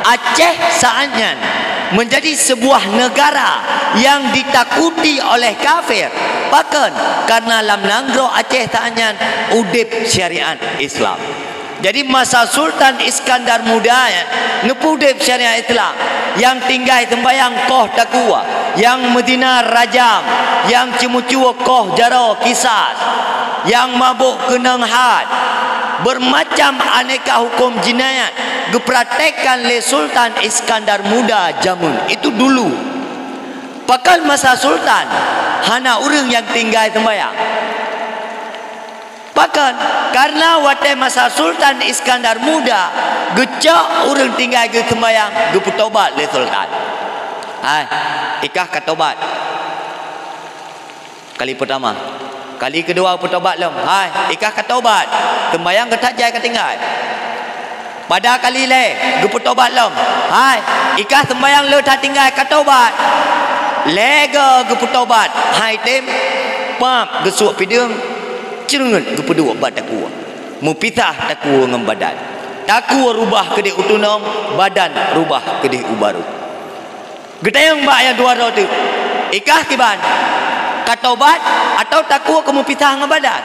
Aceh saat nyan menjadi sebuah negara yang ditakuti oleh kafir. Pakon? Karena lam nanggroe Aceh saat nyan udeb syariat Islam. Jadi masa Sultan Iskandar Muda, ya, neupeudeb syariat Islam, nyang tinggai seumbahyang koh takue, nyang meuzina rajam, nyang ceumeucue koh jaroe kisas, nyang mabök keunong had, bermacam aneka huköm jinayat geupraktekkan lé Sultan Iskandar Muda jameun itu dulu. Pakon masa Sultan hana ureuëng nyang tinggai seumbahyang? Pakon? Karena watée masa Sultan Iskandar Muda geucok ureuëng tinggai geuseumbahyang, geupeutobat lé Sultan. Hai, ikah ka tobat. Kali pertama. Kali kedua peutobat lom. Hai, ikah ka tobat. Seumbahyang geuh that jai ka tinggai. Pada kali lhée geupeutobat lom. Hai, ikah seumbahyang le that tinggai ka tobat. Lhée go geupeutobat. Hai tem, pap geusuek pideueng, ceungeut geupeuduek bak takue. Meupisah takue ngon badan. Takue rubah keudeh u tunong, badan rubah keudeh u barô. Geutanyong bak nyang dua droe teuk, "Ikah kiban? Ka tobat atawa takue keu meupisah ngon badan?"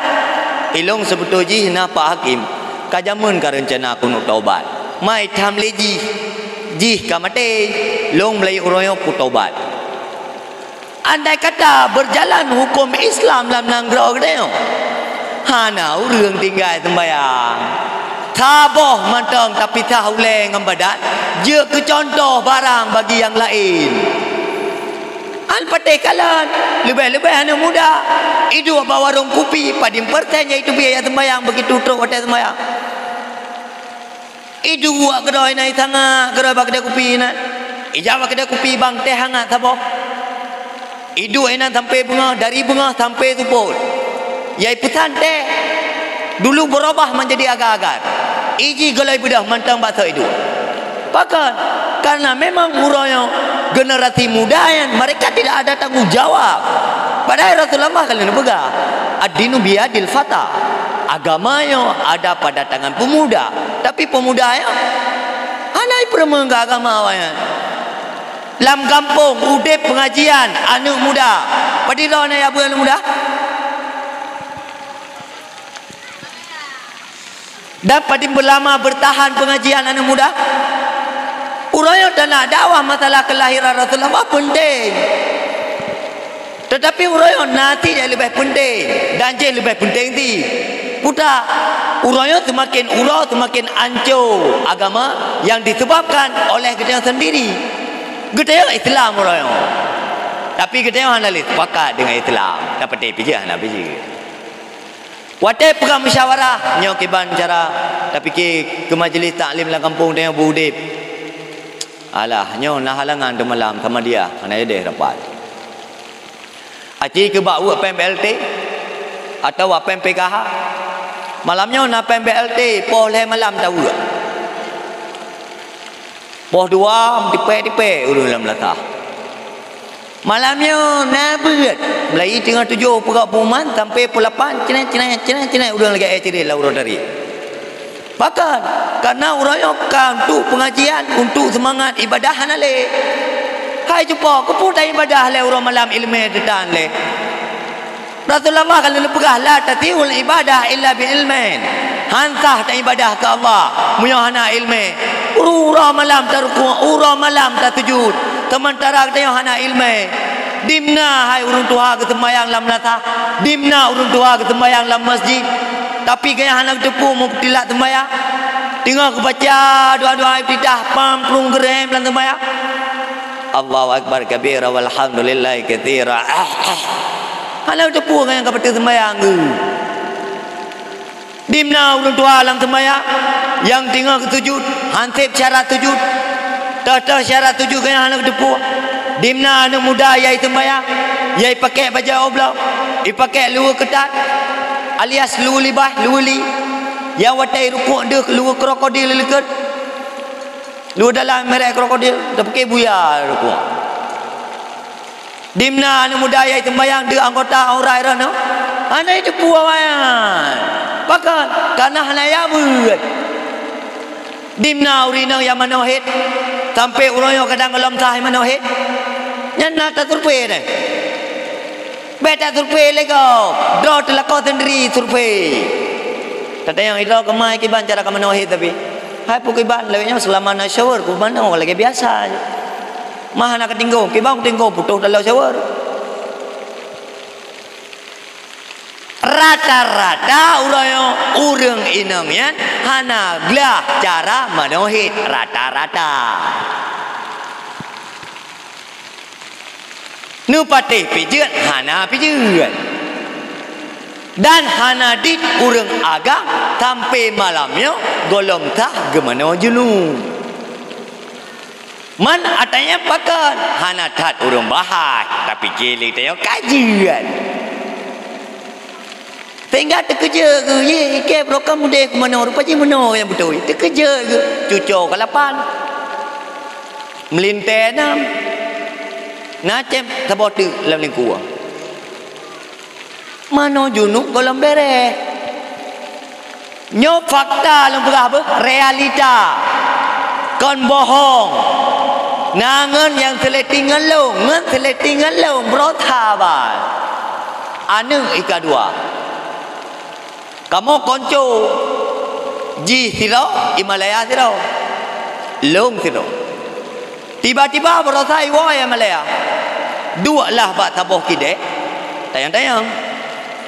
"Ilong seubeutôi jih na Pak Hakim, ka jameun ka reuncana keuneuk tobat. Mai tham lé jih, jih ka maté, lôn meulayeue uroe nyoe kutobat." Andai kata beujalan huköm Islam lam nanggroe geutanyoe, hana ureuëng tinggai seumbahyang. Saboh mantong tapisah ulée ngon badan, jeuet keu cuntoh barang bagi nyang laén. An patéh kalon, leubeh-leubeh aneuëk muda, iduek bak warong kupi, padum persen nyang iteubiet nyang seumbahyang, beugitu trok watée seumbahyang. Iduek keudroe inan, isangat keudroe bak keudée kupi inan. Ijak bak keudée kupi bang teh hangat saboh. Iduek inan sampai beungoh, dari beungoh sampai seupôt. Yai peusan teh, dulu beurubah manjadi agar-agar. Iji golai beudôh mantong bak soe iduek. Pakon? Karena memang uroe nyoe generasi muda nyan mereka tidak ada tanggung jawab. Padahai Rasulullah ka lheueh neupeugah, "Ad-dinu biyadil fata." Agama nyoe ada pada tangan pemuda. Tapi pemuda nyoe hana ipeureumeun keu agama awaknyan. Lam gampông udeb pengajian aneuëk muda. Padum lom na nyang beu aneuëk muda? Dan padum beulama beurtahan pengajian aneuëk muda? Uroe nyoe teunak dakwah masalah keulahiran Rasulullah penting. Tetapi uroe nyoe na cit nyang leubeh penting dan jih leubeh penting cit. Peue ta? Uroe nyoe seumaken uroe, seumaken anco agama nyang disebabkan oleh geutanyoe sendiri. Geutanyoe Islam uroe nyoe, tapi geutanyoe hana lé sepakat deungon Islam. Tapatéh pijeuet hana pijeuet. Watée peugah musyawarah, nyoe kiban cara tapike keu majlis taklim lam gampông tanyoe beu udeb. Alah, nyoe na halangan teumalam Samadiyah, hana jadeh rapat. Aci keu bak weuek péng B L T atawa péng P K H. Malam nyoe na péng B L T, poh lhée malam taweuek. Poh dua, tipée-tipée ureuëng lam latah. Malam nyoe na beuet, mulai teungoh tujoh peugot pengumuman sampai pukul lapan, cenai, cenai, cenai, cenai ureuëng lagée éh cirét lam uroe tadi. Pakon? Karena uroe nyoe ka untuk pengajian, untuk semangat ibadah hana lé. Hai cupo, keupeue taibadah lé uroe malam iéleumé teutan lé? Rasulullah ka lheueh peugah, "La tasihul ibadah illa bi ilmin." Han sah taibadah keu Allah meunyoe hana iéleumé. Uroe malam tarukuk, uroe malam tasujud, seumantara geutanyoe hana iéleumé. Dimna hai ureuëng tuha geuseumbayang lam lasah? Dimna ureuëng tuha geuseumbayang lam masjid? Tapi gaya hana geuteupeue meupeutilat seumbayang. Teungoh geubaca doa-doa iftitah, pam plueng geurem lam seumbayang. Allahu akbar kabira walhamdulillahi katsira. Ah, ah. Hana geuteupeue ngon nyang ka bateue seumbayang geuh. Dimna ureuëng tuha lam seumbayang nyang teungoh geusujud, hanseb syarat sujud. Toh-toh syarat sujud geuh hana geuteupeue. Dimna aneuëk muda nyang seumbayang, nyang ipakée bajée oblong, ipakée luweue keutat, alias luweue libah, luweue li. Nyang watée rukuk deuh luweue krokodil likot. Luweue dalam merek krokodil, tapike buya rukuk. Dimna aneuëk muda nyang seumbayang deuh anggota aurat droeneueh? Hana jiteupeue awaknyan. Pakon? Karena hana jabeuet. Dimna ureuëng inong nyang manoe hét, sampai uroe nyoe kadang gohlom sah manoe hét? Nyan na tasurvei deh. Bék tasurvei lé gob, droe teulako sendiri survei. Tatanyong sidroe keu ma kiban cara kamanoe hét tapi. Hai peue kiban, lawét nyoe seulama na shower kumanoe lagée biasa. Ma hana katinggong, kiban kutinggong putôh dalam shower. Rata-rata uroe nyoe ureuëng inong nyan hana glah cara manoe hét, rata-rata. Neupatéh pijeuet hana pijeuet. Dan hana dit ureuëng agam sampai malam nyoe gohlom sah geumanoe junub. Man ata nyan pakon hana that ureuëng bahas, tapi cili tanyoe kajian. Sehingga teukeujeuet geuh, "Yeh, ikei brokan mudeh kumanoe, rupa jih meunoe nyang beutôi." Teukeujeuet geuh, cuco ka lapan. Meulintée nam. Na cém saboh teuk lam lingkue. Manoe junub gohlom bereh. Nyoe fakta lôn peugah beuh, realita. Kon bohong. Na ngon nyang seuleting ngon lôn, ngon seuleting ngon lôn, beurota ban. Aneuëk ika dua. Kamoe konco, jih sidroe, i Malaya sidroe, lôn sidroe. Tiba-tiba baroesa iwoe i Malaya, duek lah bak saboh kidek, tanyong-tanyong.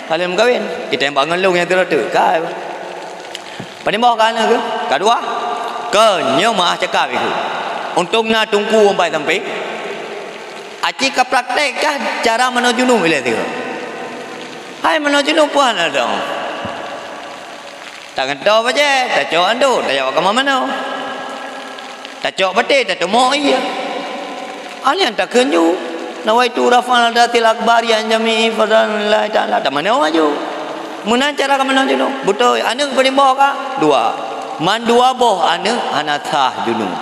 Ka lheueh meukawen, itanyong bak ngon lôn nyang sidroe teuk, ka. Padum boh ka aneuk keuh? Ka dua. Keu nyoe meuah cakap ikeu. Untông na teungku umbai sampéng. Aci ka praktek kah cara manoe junub ilée sigoe? Hai manoe junub peue hana dong. Tagantoe bajée, tacok andô, tajak kama manoe. Tacok baté, tateumok ié. Aleuh nyan takheun ju, "Nawaitu raf'al hadasil akbari an jami'i fardhan lillahi ta'ala." Tamanoe aju. Meunan cara kamanoe junub. Beutôi, aneuk padum boh ka? Dua. Man dua boh aneuk hana sah junub.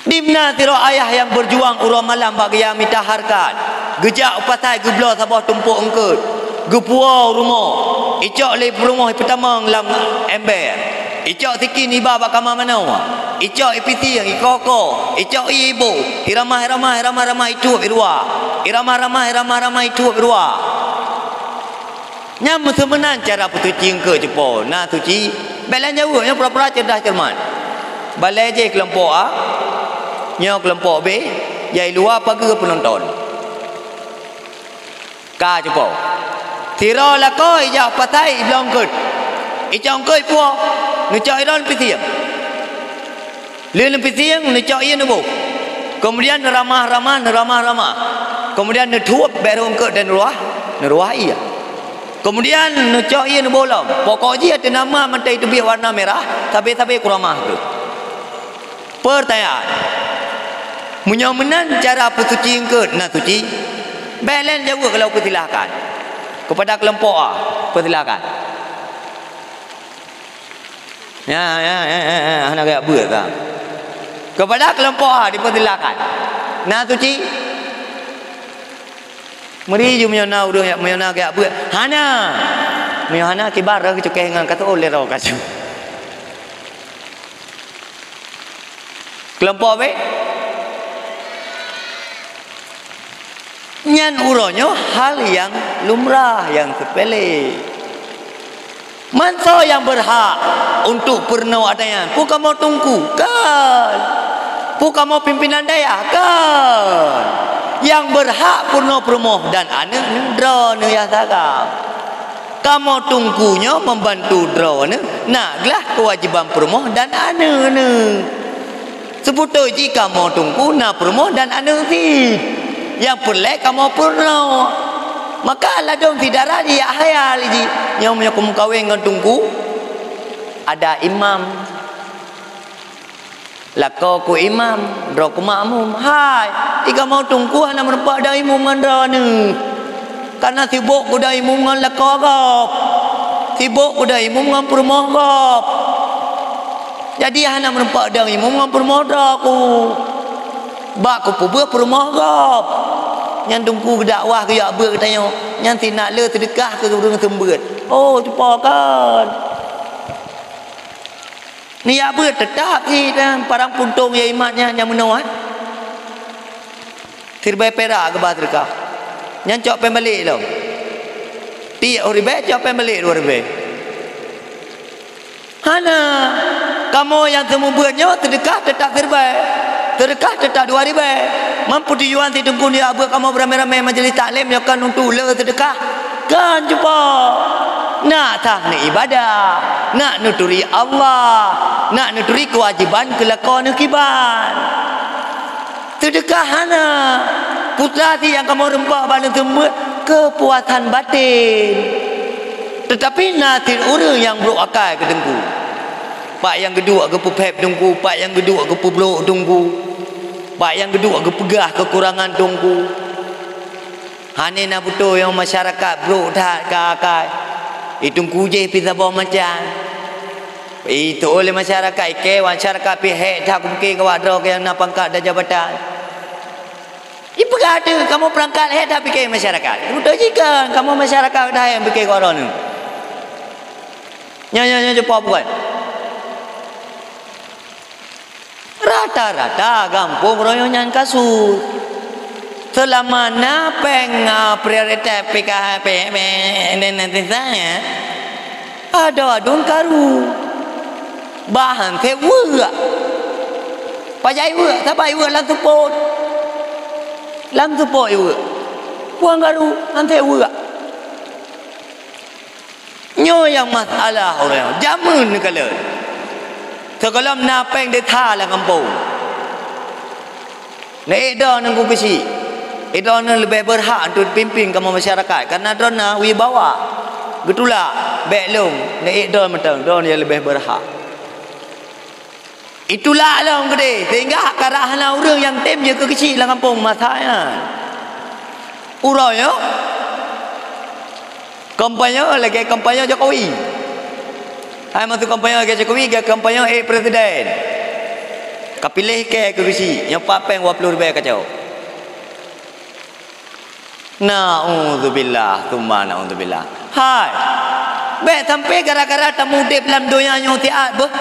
Dimna sidroe ayah nyang beujuang uroe malam bak geujak mita hareukat. Geujak u pasai geubloe saboh tumpôk eungkôt. Geupuwoe u rumoh. Icok lé peurumoh ipeutamong lam ember. Icok sikin iba bak kama manoe. Icok ipisieng, ikoko. Icok ié iboh. Iramah-iramah, iramah-ramah ituek i luwa. Iramah-ramah, iramah-ramah ituek i luwa. Nyan meuseumeunan cara peusuci eungkôt cupo, na suci. Bék lôn jaweueb, nyoe pura-pura ceudah ceureumat. Balée jih keulompok A, nyoe keulompok B, jai luwa pageue peunonton. Ka cupo. Sidroe lakoe ijak pasai iblong eungkôt. Icok eungkôt ipuwoe, neucok sidroe neupisieng. Lheueh neupisieng, neucok ié neuboh. Keumudian neuramah-ramah, neuramah-ramah. Keumudian neuthueb bèk rhot eungkôt dan neuruwah, neuruwah ié. Keumudian neucok ié neuboh lom. Pokok jih ateueh nama mantong teubiet warna mirah, sabé-sabé kuramah kheueh. Peurtanyaan, meunyoe meunan cara peusuci eungkôt na suci, bèk lé jaweueb kalau peusilakan. Keupada keulompok A, peusilakan. Ya, ya, ya, ya, ya, hana geujak beuet ka. Keupada keulompok A dipeusilakan. Na suci? Meuri ju meunyoe na ureueng, meunyoe na geujak beuet. Hana. Meunyoe hana, kiban rhot cukai ngon ka teuôt lé rhot ka su. Keulompok B? Nyan uroe nyoe hal nyang lumrah, nyang seupele. Mantong nyang beurhak untuk peurunoe ata nyan, peue kamoe teungku? Kon. Peue kamoe pimpinan dayah? Kon. Nyang beurhak peurunoe peurumoh dan aneuk droeneuh nyang saga. Kamoe teungku nyoe membantu droeneuh, na glah keuwajiban peurumoh dan aneuk-aneuk. Seubeutôi jih kamoe teungku na peurumoh dan aneuk cit. Nyang peureulèe kamoe peurunoe. Maka ladôm syedara jih jak khayal jih. Nyoe meunyoe kumeukawen ngon teungku, ada imam. Lakoe ku imam, droe ku makmum. Hai, di kamoe teungku hana meurumpok dang imum ngon droeneuh. Kareuna sibok ku dang imum ngon lakoe gob. Sibok ku dang imum ngon peurumoh gob. Jadi hana meurumpok dang imum ngon peurumoh droe ku. Bak kupeubeuet peurumoh gob. Nyan teungku geudakwah geujak beuet geutanyoe. Nyan sinak le seudeukah keu ureueng seumeubeuet. Oh, cupo kon. Neujak beuet teutap cit, parang puntông ya imat nyan nyang meunoe, eh. Siribèe pirak geuba seudeukah. Nyan cok péng balek lom. Tiep ribèe, cok péng balek dua ribèe. Hana. Kamoe nyang seumeubeuet nyoe seudeukah teutap siribèe. Seudeukah teutap dua ribèe. Man peue tujuan si teungku neujak beuet kamoe beuramé-ramé majelis taklim nyoe kan untuk le seudeukah? Kan cuba. Nak sah neuibadah, nak neuturi Allah, nak neuturi keuwajiban keu lakoe neuh kiban. Seudeukah hana. Peue teuma cit nyang kamoe rumpok bak neuseumeubeuet? Keupuasan baten. Teutapi na cit ureueng nyang brok akai keu teungku. Bak nyang geuduek geupeuphét teungku, bak nyang geuduek geupeubrok teungku, bak nyang geuduek geupeugah keukurangan teungku. Hana na beutôi nyang masyarakat brok that keu akai. Di teungku jih pih saboh macam. Itu oleh masyarakat, ikei masyarakat pih hék that kupiké keu awak droe nyang na pangkat dan jabatan. Ipeugah teuh kamoe peurangkat hék that piké masyarakat. Beutôi jih kan kamoe masyarakat that hék piké keu droeneuh. Nyoe, nyoe, nyoe cupo buet. Rata-rata gampông royong nyan kasus. Seulama na péng, ah, prioritas P K H P M dan lain sebagainya, adoe aduen karu. Bah han sép weuek. Pajan weuek, saban weuek lam seupôt. Lam seupôt weuek. Puang karu, han sép weuek. Nyoe nyang masalah ureueng jameun neukalon. Sigohlom na péng desya lam gampông. Neuék droeneuh keu keuchik. Droeneuh leubeh beurhak untuk pimpin kamoe masyarakat, kareuna droeneuh wibawa. Geutulak, bèk lôn, neuék droeneuh mantong, droeneuh nyang leubeh beurhak. Itulak lom keudeh, sehingga karab hana ureueng nyang tem jeuet keu keuchik lam gampông masa nyan. Uroe nyoe, kampanye lagèe kampanye Jokowi. Hai maksud kampanye lagèe Jokowi, lagèe kampanye ék presiden. Kapiléh kèe keu keuchik, nyoe pat péng dua ploh ribèe kacok. Naudzubillah, tsumma naudzubillah. Hai, bèk sampai gara-gara tameudép lam donya nyoe siat beuh.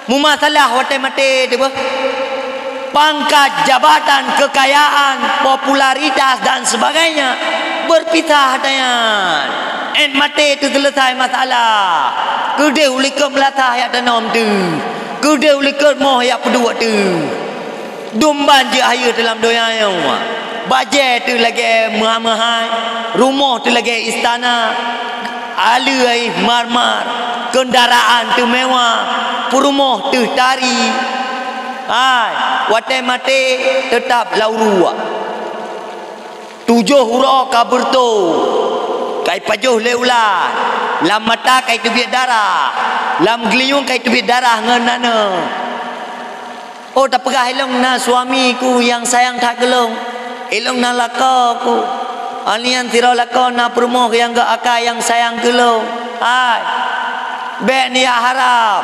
Meumasalah watèe maté teuh beuh. Pangkat, jabatan, kekayaan, popularitas dan sebagainya berpisah ata nyan. Ét maté teuh seuleusai masalah. Keudeh ulikot meulasah jak tanom teuh. Keudeh ulikot moh jak peuduek teuh. Dum ban jeuet hayeue teuh lam donya nyoe. Bajée teuh lagée meuhai-meuhai, rumoh teuh lagée istana, aleueh marmar, keundaraan teuh mewah, peurumoh teuh tari. Hai, watée maté teutab lam uruek. Tujoh uroe ka beureutoh, ka ipajoh lé ulat, lam mata ka iteubiet darah, lam geulinyueng ka iteubiet darah ngon aneuk. Oh, tapeugah ilong na suamiku nyang sayang that keu lôn. Ilong na lakoeku. Alien sidroe lakoe na peurumoh nyang geuakai nyang sayang keu lôn. Hai, bék niat harab.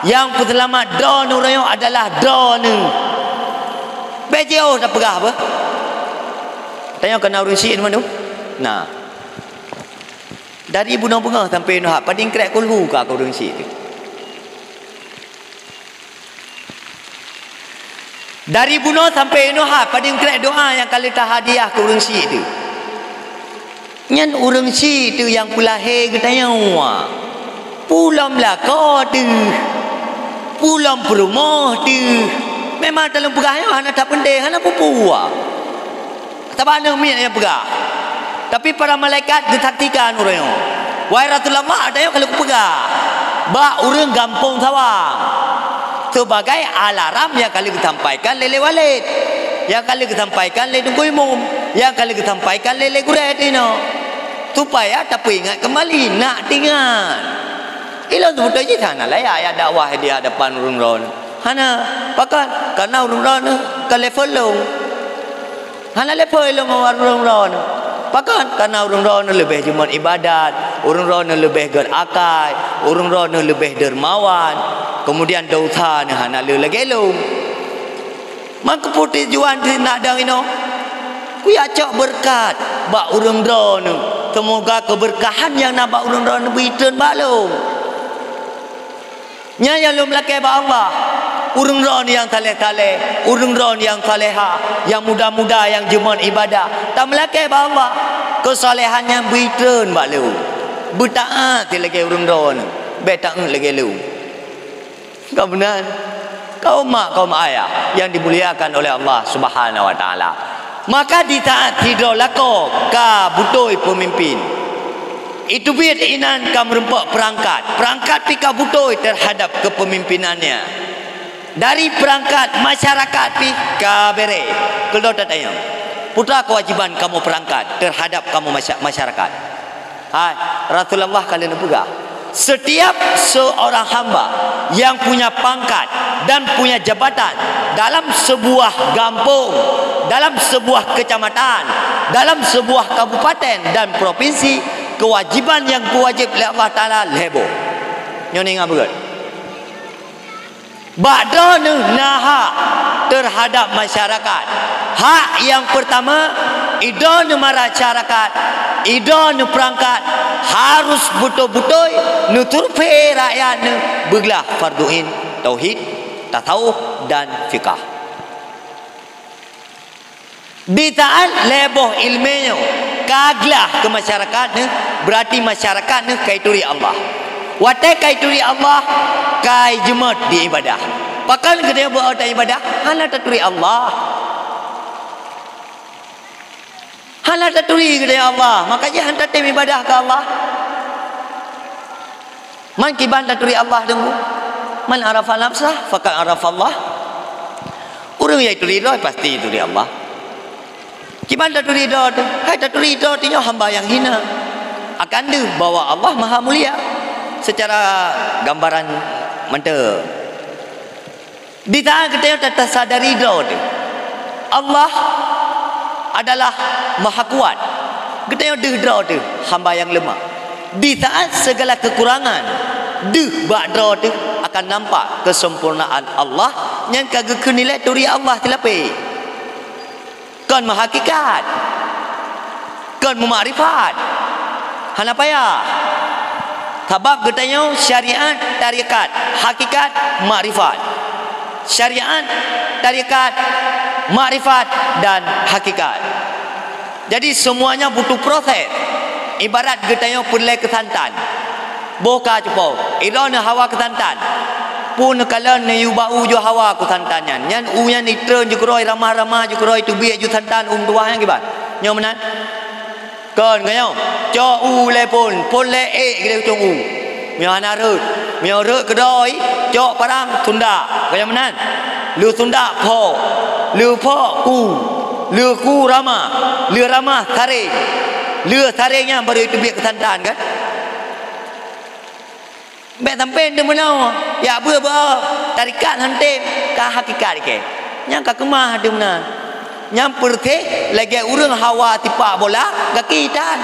Nyang peuseulamat droeneuh uroe nyoe adalah droeneuh. Bék jiôh tapeugah beuh. Tanyoe keu na ureuëng syiek mandum? Na. Dari bunoe beungoh sampoe nyoe hak pading krek kulhu ka keu ureuëng syiek teuh. Dari bunoe sampoe nyoe hak pading krek doa nyang ka lheueh tahadiah keu ureuëng syiek teuh. Nyan ureuëng syiek teuh nyang peulahé geutanyoe. Peue lom lakoe teuh. Peue lom peurumoh teuh. Memang talôn peugah nyoe hana that peunteng, hana peue-peue. Sabab aneuk miet nyang peugah. Tapi para malaikat geusaksikan uroe nyoe. Wahai Rasulullah, ata nyoe ka lheueh kupeugah bak ureuëng gampông Sawang, sebagai alarm nyang ka lheueh geusampaikan lé, lé Walid, nyang ka lheueh geusampaikan lé Teungku Imum, nyang ka lheueh geusampaikan lé, lé gurée teuh inoe, supaya tapeuingat keumbali, nak teuingat. Ilôn seubeutôi jih hana layak jak dakwah di hadapan ureuëng droeneuh. Hana, pakon? Kareuna ureuëng droeneuh ka level lôn. Hana level lôn ngon ureuëng droeneuh. Pakon? Kareuna ureuëng droeneuh leubeh jeuet ibadat, ureuëng droeneuh leubeh gét akai, ureuëng droeneuh leubeh dermawan, keumudian desya neuh hana le lagée lôn. Maka peue tujuan sinak dong inoe? Kujak cok beureukat bak ureuëng droeneuh. Seumoga keubeureukahan nyang na bak ureuëng droeneuh beuitreun bak lôn. Nyan nyang lôn meulakée bak Allah. Ureuëng droeneuh nyang saleh-saleh, ureuëng droeneuh nyang salehah, nyang muda-muda nyang jeuet ibadat, tameulakée bak Allah, keusolehan nyan beuitreun bak lôn. Beutaát lagée ureuëng droeneuh, bék taát lagée lôn. Ka meunan, kaum mak, kaum ayah nyang dimuliakan oleh Allah Subhanahu wa Taala. Maka di saát sidroe lakoe ka beutôi peumimpin, iteubiet inan ka meureumpok peurangkat, peurangkat pih ka beutôi teuhadab keupeumimpinan nyan. Dari peurangkat masyarakat pih ka béré. Keudroe tatanyong, peue keuwajéban kamoe peurangkat teuhadab kamoe masya-, masyarakat? Hai, Rasulullah ka lheueh neupeugah, setiap seorang hamba yang punya pangkat dan punya jabatan dalam sebuah gampông, dalam sebuah kecamatan, dalam sebuah kabupaten dan provinsi, kewajiban yang diwajib oleh Allah Taala lhée boh. Nyoe ingat beugét. Bak droeneuh na hak teuhadab masyarakat. Hak nyang peurtama, idroeneuh masyarakat, idroeneuh peurangkat harus beutôi-beutôi neusurvei rakyat neuh beuglah fardu ain, tauhid, tasawuf, dan fikah. Di saát lhée boh iéleumé nyoe ka glah keu masyarakat neuh, beurati masyarakat neuh ka ituri Allah. Watée ka ituri Allah, ka jeuet ibadah. Pakon geutanyoe beuôt ibadah? Hana taturi Allah. Hana taturi geutanyoe Allah, maka jih hana tatem ibadah keu Allah. Man kiban taturi Allah teungku? Man arafa nafsah, faqad arafa Allah. Ureuëng nyang ituri droe pasti ituri Allah. Kiban taturi droe teuh? Hai taturi droe teuh nyoe hamba nyang hina. Akan deuh bahwa Allah Maha Mulia. Secara gambaran mantong. Di saát geutanyoe tatasadari droe teuh, Allah adalah Maha Kuat, geutanyoe deuh droe teuh hamba nyang leumah. Di saát segala kekurangan deuh bak droe teuh, akan nampak kesempurnaan Allah nyang ka geukheun ilée turi Allah teulapée. Kon meuhakikat, kon meumakrifat. Hana payah. Sabab geutanyoe syariat tarekat, hakikat makrifat. Syariat, tarekat, makrifat, dan hakikat. Jadi semuanya butuh proses. Ibarat geutanyoe peureulée keu santan. Boh ka cupo, idroeneuh hawa keu santan. Peue neukalon neuyue bak u jih hawa ku santan nyan. Nyan u nyan itreun jikeurôi ramah-ramah jikeurôi teubiet ju santan u meutuwah nyan kiban. Nyoe meunan. Kon ka nyoe. Cok u lé phon, phon lé ék keudéh u cong u. Meunyoe hana rhot. Meunyoe rhot keudroe, cok parang sundak. Ka nyoe meunan. Lheueh sundak phok. Lheueh phok ku. Lheueh ku ramah. Lheueh ramah sareng. Lheueh sareng nyan barô iteubiet keu santan kan. Bék sampoe teuh meunoe, jak beuet beuh, tarekat hántom ka hakikat keu. Nyang ka keumah teuh meunan. Nyang peureuteh lagée ureuëng hawa tipak bola gaki tan.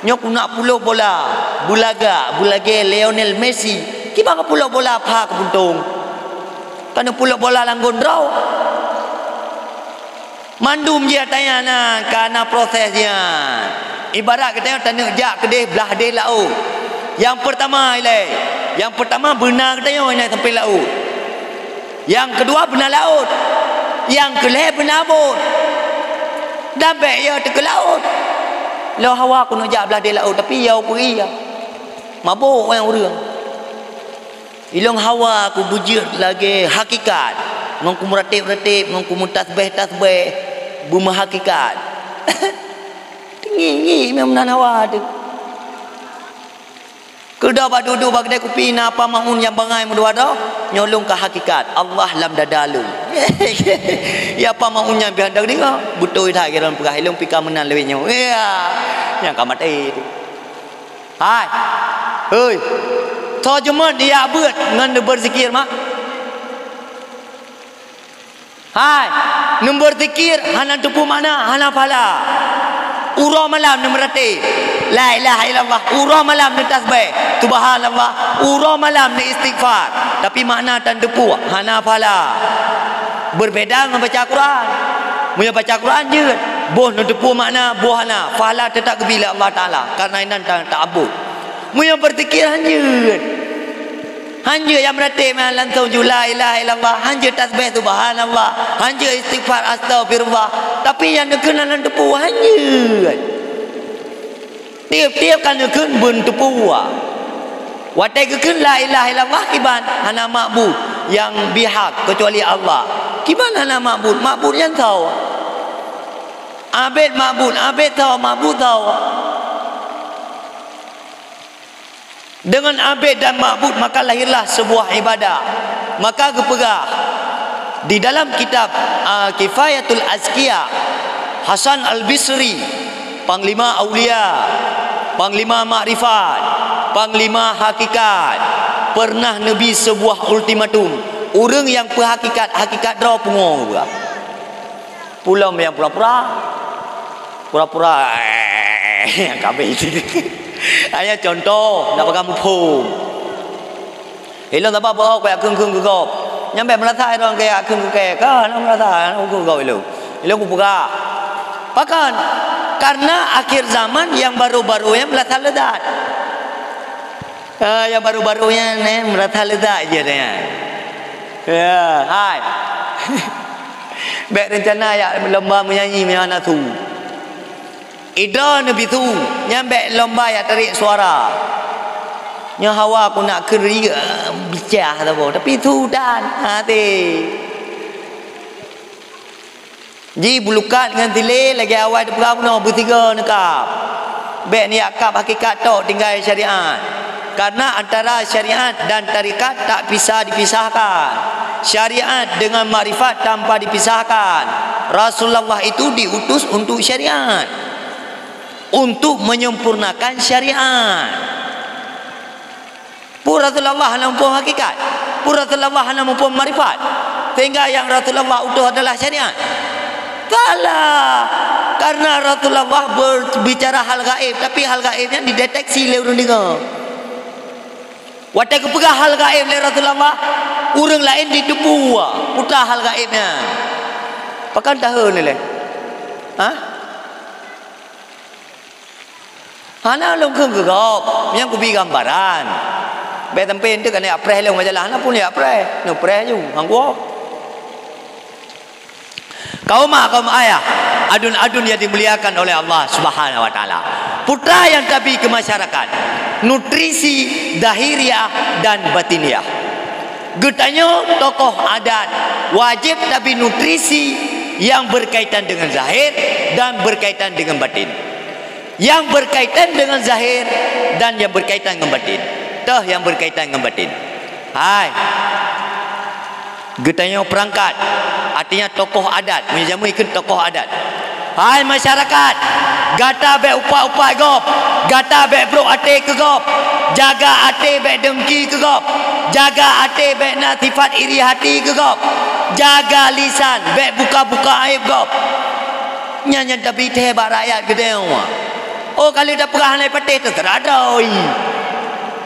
Nyoe keuneuk pulôk bola, beulagak, beulagée Lionel Messi. Kiban ka pulôk bola pha keu puntông. Ka neupulôk bola lam gondroe. Mandum jih ata nyan na, ka na proses nyan. Ibarat geutanyoe taneuk jak keudeh blah deh laôt. Nyang peurtama ilée, nyang peurtama beuna geutanyoe nyang sampoe laôt. Nyang keudua beuna laôt. Nyang keulhée beuna bot. Dan bék yo teuh keu laôt. Lôn hawa keuneuk jak blah deh laôt, tapi yo kuiya. Mabök nyang ureuëng. Ilôn hawa kubeujeuet lagée hakikat, ngon kumeurateb-rateb, ngon kumeutasbeh-tasbeh, beumeuhakikat. Teungiek-ngiek meunan hawa teuh. Keudoe bak duek-duek bak keudée kupi na apa maun nyang bangai meudua doh, nyoe lôn ka hakikat, Allah lam dada lôn. Ya apa maun nyang pih hana deungoe, beutôi that keu lôn peugah, ilôn pih ka meunan lewat nyoe. Ya, nyang ka maté teuh. Hai. Hei. Tho jeuet neujak beuet ngon neubeurzikir mak. Hai. Neubeurzikir hana teupeu makna, hana pahala. Uroe malam neumeuratéb. La ilaha illallah. Uroe malam neutasbih. Subhanallah. Uroe malam neuistighfar. Tapi makna tan teupeu, hana pahala. Berbeda ngon baca Quran. Meunyoe baca Quran jeuet, boh neuteupeu makna, boh hana, pahala teutap geubri lé Allah Taala, karena inan ta-, ta'abbud. Meunyoe beuzikir hanjeuet. Hanjeuet nyang meuratéb meunan langsung ju la ilaha illallah, hanjeuet tasbih subhanallah, hanjeuet istighfar astaghfirullah. Tapi nyang neukheun lam teupeu hanjeuet. Tieb-tieb ka neukheun beunteupeu. Watée geukheun la ilaha illallah kiban hana mabud nyang bihak keucuali Allah. Kiban hana mabud, mabud nyang soe? Abéd mabud, abéd soe, mabud soe? Dengan abéd dan mabud maka lahirlah sebuah ibadah. Maka geupeugah di dalam kitab, ah, Kifayatul Azkiya, Hasan Al-Bisri, panglima aulia, panglima makrifat, panglima hakikat, pernah neubri sebuah ultimatum, ureuëng nyang peuhakikat hakikat droe pungo geuh. Peue lom nyang pura-pura. Pura-pura, eh, nyang kabeh. Hanya contoh, nak peugah muphom. Ilôn saban beuhok keu kheun-kheun keu gob. Nyan bék meurasa droe keu kheun keu kée. Ka, hana meurasa, hana kheun keu gob ilôn. Ilôn kupeugah. Pakon? Karena akhir zaman nyang barô-barô nyan meurasa leuzat. Ah, nyang barô-barô nyan, eh, meurasa leuzat jih nyan. Ya, hai. Bék reuncana jak lomba meunyanyi meunyoe hana su. Idroe neubi su, nyan bék lomba jak tarék suara. Nyoe hawa ku nak keu riek bicah saboh, tapi su tan, hati. Ji beulukat ngon silé lagée awai teupeugah bunoe beusigoe neukab. Bék neujak kab hakikat tok tinggai syariat. Karena antara syariat dan tarekat tak bisa dipisahkan. Syariat dengan makrifat tanpa dipisahkan. Rasulullah itu diutus untuk syariat. Untuk menyempurnakan syariat. Peue Rasulullah hana muphom hakikat? Peue Rasulullah hana muphom makrifat? Sehingga nyang Rasulullah utus adalah syariat? Salah! Karena Rasulullah berbicara hal gaib, tapi hal gaib nyan dideteksi lé ureuëng deungoe. Watée geupeugah hal gaib lé Rasulullah, ureuëng laén jiteupeu peue hal gaib nyan. Pakon taheun ilée? Hah? Hana lôn kheun keu gob, nyang kubi gambaran. Bék sampoe eunteuk keuneuk apreh lôn majalah, hana pun ya apreh, neupreh ju, hang kuwoe. Kaum mak, kaum ayah, aduen-aduen yang dimuliakan oleh Allah Subhanahu wa Taala. Putra yang tabi ke masyarakat, nutrisi zahiriah dan batiniah. Geutanyoe tokoh adat wajéb tabi nutrisi nyang berkaitan dengan zahir dan berkaitan dengan batin. Nyang berkaitan dengan zahir dan nyang berkaitan dengan batin. Toh nyang berkaitan dengan batin. Hai. Geutanyoe perangkat, artinya tokoh adat. Meunyoe jameun ikheun tokoh adat. Hai masyarakat, gata bék upat-upat gob, gata bék brok até keu gob, jaga até bék dengki keu gob, jaga até bék na sifat iri hati keu gob, jaga lisan bék buka-buka aéb gob. Nyan nyang tabi thée bak rakyat geutanyoe. Oh, ka lheueh tapeugah hana patéh, teuseurah droe.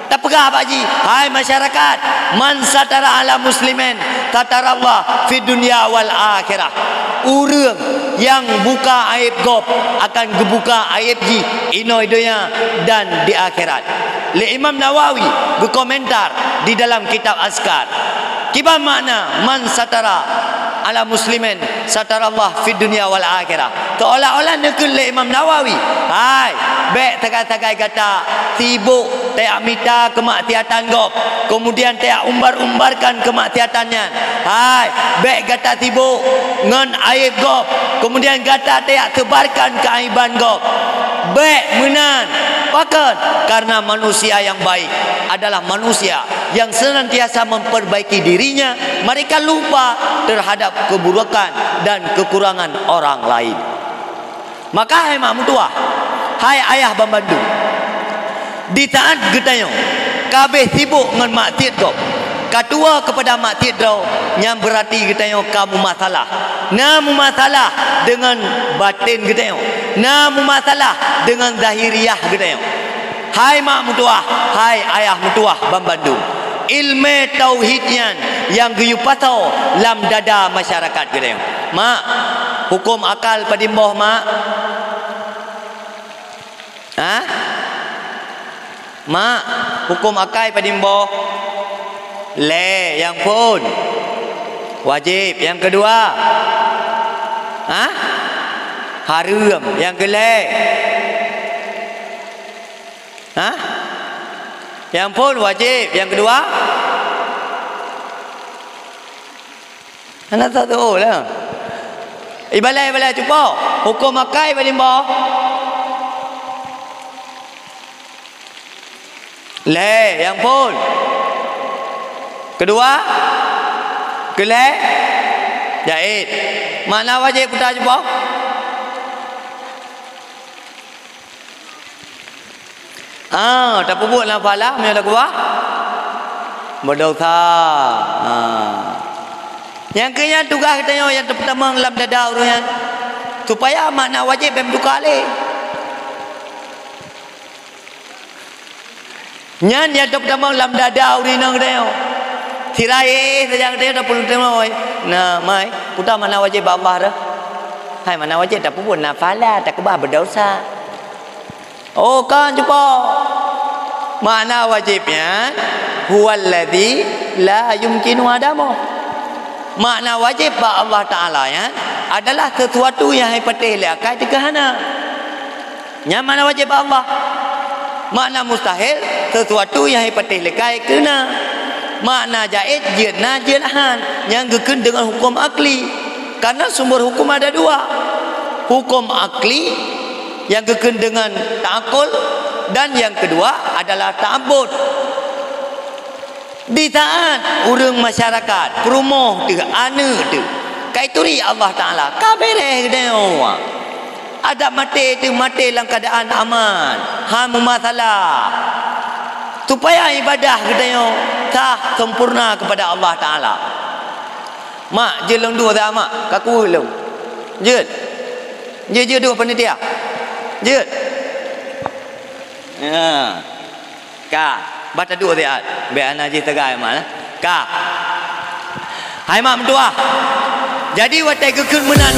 Tapeugah bak jih, "Hai masyarakat, man satara ala muslimin, satarallah fid dunya wal akhirah." Ureuëng nyang buka aéb gob akan geubuka aéb jih inoe donya dan di akhirat. Lé Imam Nawawi geukomentar di dalam kitab Azkar. Kiban makna man satara ala muslimin satarallah fid dunya wal akhirah. Seolah-olah neukheun lé Imam Nawawi, "Hai, bék sagai-sagai gata sibok tajak mita keumaksiatan gob, kemudian tajak umbar-umbarkan keumaksiatan nyan. Hai, bék gata sibok ngon aéb gob, kemudian gata tajak seubarkan keuaiban gob. Bék meunan. Pakon? Karena manusia yang baik adalah manusia yang senantiasa memperbaiki dirinya, mereka lupa terhadap keburukan dan kekurangan orang lain." Maka hai mak meutuwah, hai ayah banmandum, di saat geutanyoe ka abéh sibok ngon maksiat gob, ka tuwoe keupada maksiat droe, nyan beurati geutanyoe ka mumasalah. Na mumasalah deungon baten geutanyoe, na mumasalah deungon zahiriah geutanyoe. Hai mak meutuwah, hai ayah meutuwah banmandum, ileumé tauhid nyan nyang geuyue pasoe lam dada masyarakat geutanyoe. Mak, huköm akal padum boh, Mak? Hah? Mak, huköm akai padum boh? Lhée, nyang phon? Wajéb. Nyang keudua? Hah? Hareuem. Nyang keulhée? Hah? Nyang phon wajéb, nyang keudua? Hana tatu'oh lah. Ibalai-ibalai cupo, huköm akai padum boh? Lhée, nyang phon? Keudua? Keulhée? Jaiz. Makna wajéb kuta cupo? Ah, tapeubuet nafalah meunyoe takeubah? Beudesya. Ah. Nyang keu nyan tugaih geutanyoe nyang teupeutamong lam dada ureuëng nyan, supaya makna wajéb bèk meutuka lé. Nyan nyang teupeutamong lam dada ureuëng inong geutanyoe. Sira éh saja geutanyoe tapeutamong, "Na, mai, peue makna wajéb bak Allah teuh?" Hai, makna wajéb tapeubuet nafalah, takeubah beudesya. Oh, kan cuba. Makna wajéb nyan, huwallazi la yumkinu adamuh. Makna wajéb bak Allah Taala nyan adalah sesuatu nyang hai patéh lé akai teuka hana. Nyan makna wajéb bak Allah. Makna mustahil, sesuatu nyang hai patéh lé akai keu na. Makna jaiz, jeuet na, jeuet han, nyang geukheun deungon huköm akli. Karena sumber huköm ada dua. Huköm akli nyang geukheun deungon ta'akul, dan nyang keudua adalah ta'abbud. Di saat ureuëng masyarakat, peurumoh teuh, aneuëk teuh, ka ituri Allah Taala, ka beres geutanyoe. Adak maté teuh maté lam keuadaan aman, han meumasalah. Supaya ibadah geutanyoe sah sempurna keupada Allah Taala. Mak, jeuet lôn duek siat, Mak, ka kuweuh lôn. Jeuet. Jeuet, jeuet duek panitia. Jeuet. Ya. Ka, bah taduek siat. Bèk hana jih teugai, Mak, eh. Ka. Hai mak meutuah. Jadi watèe geukheun meunan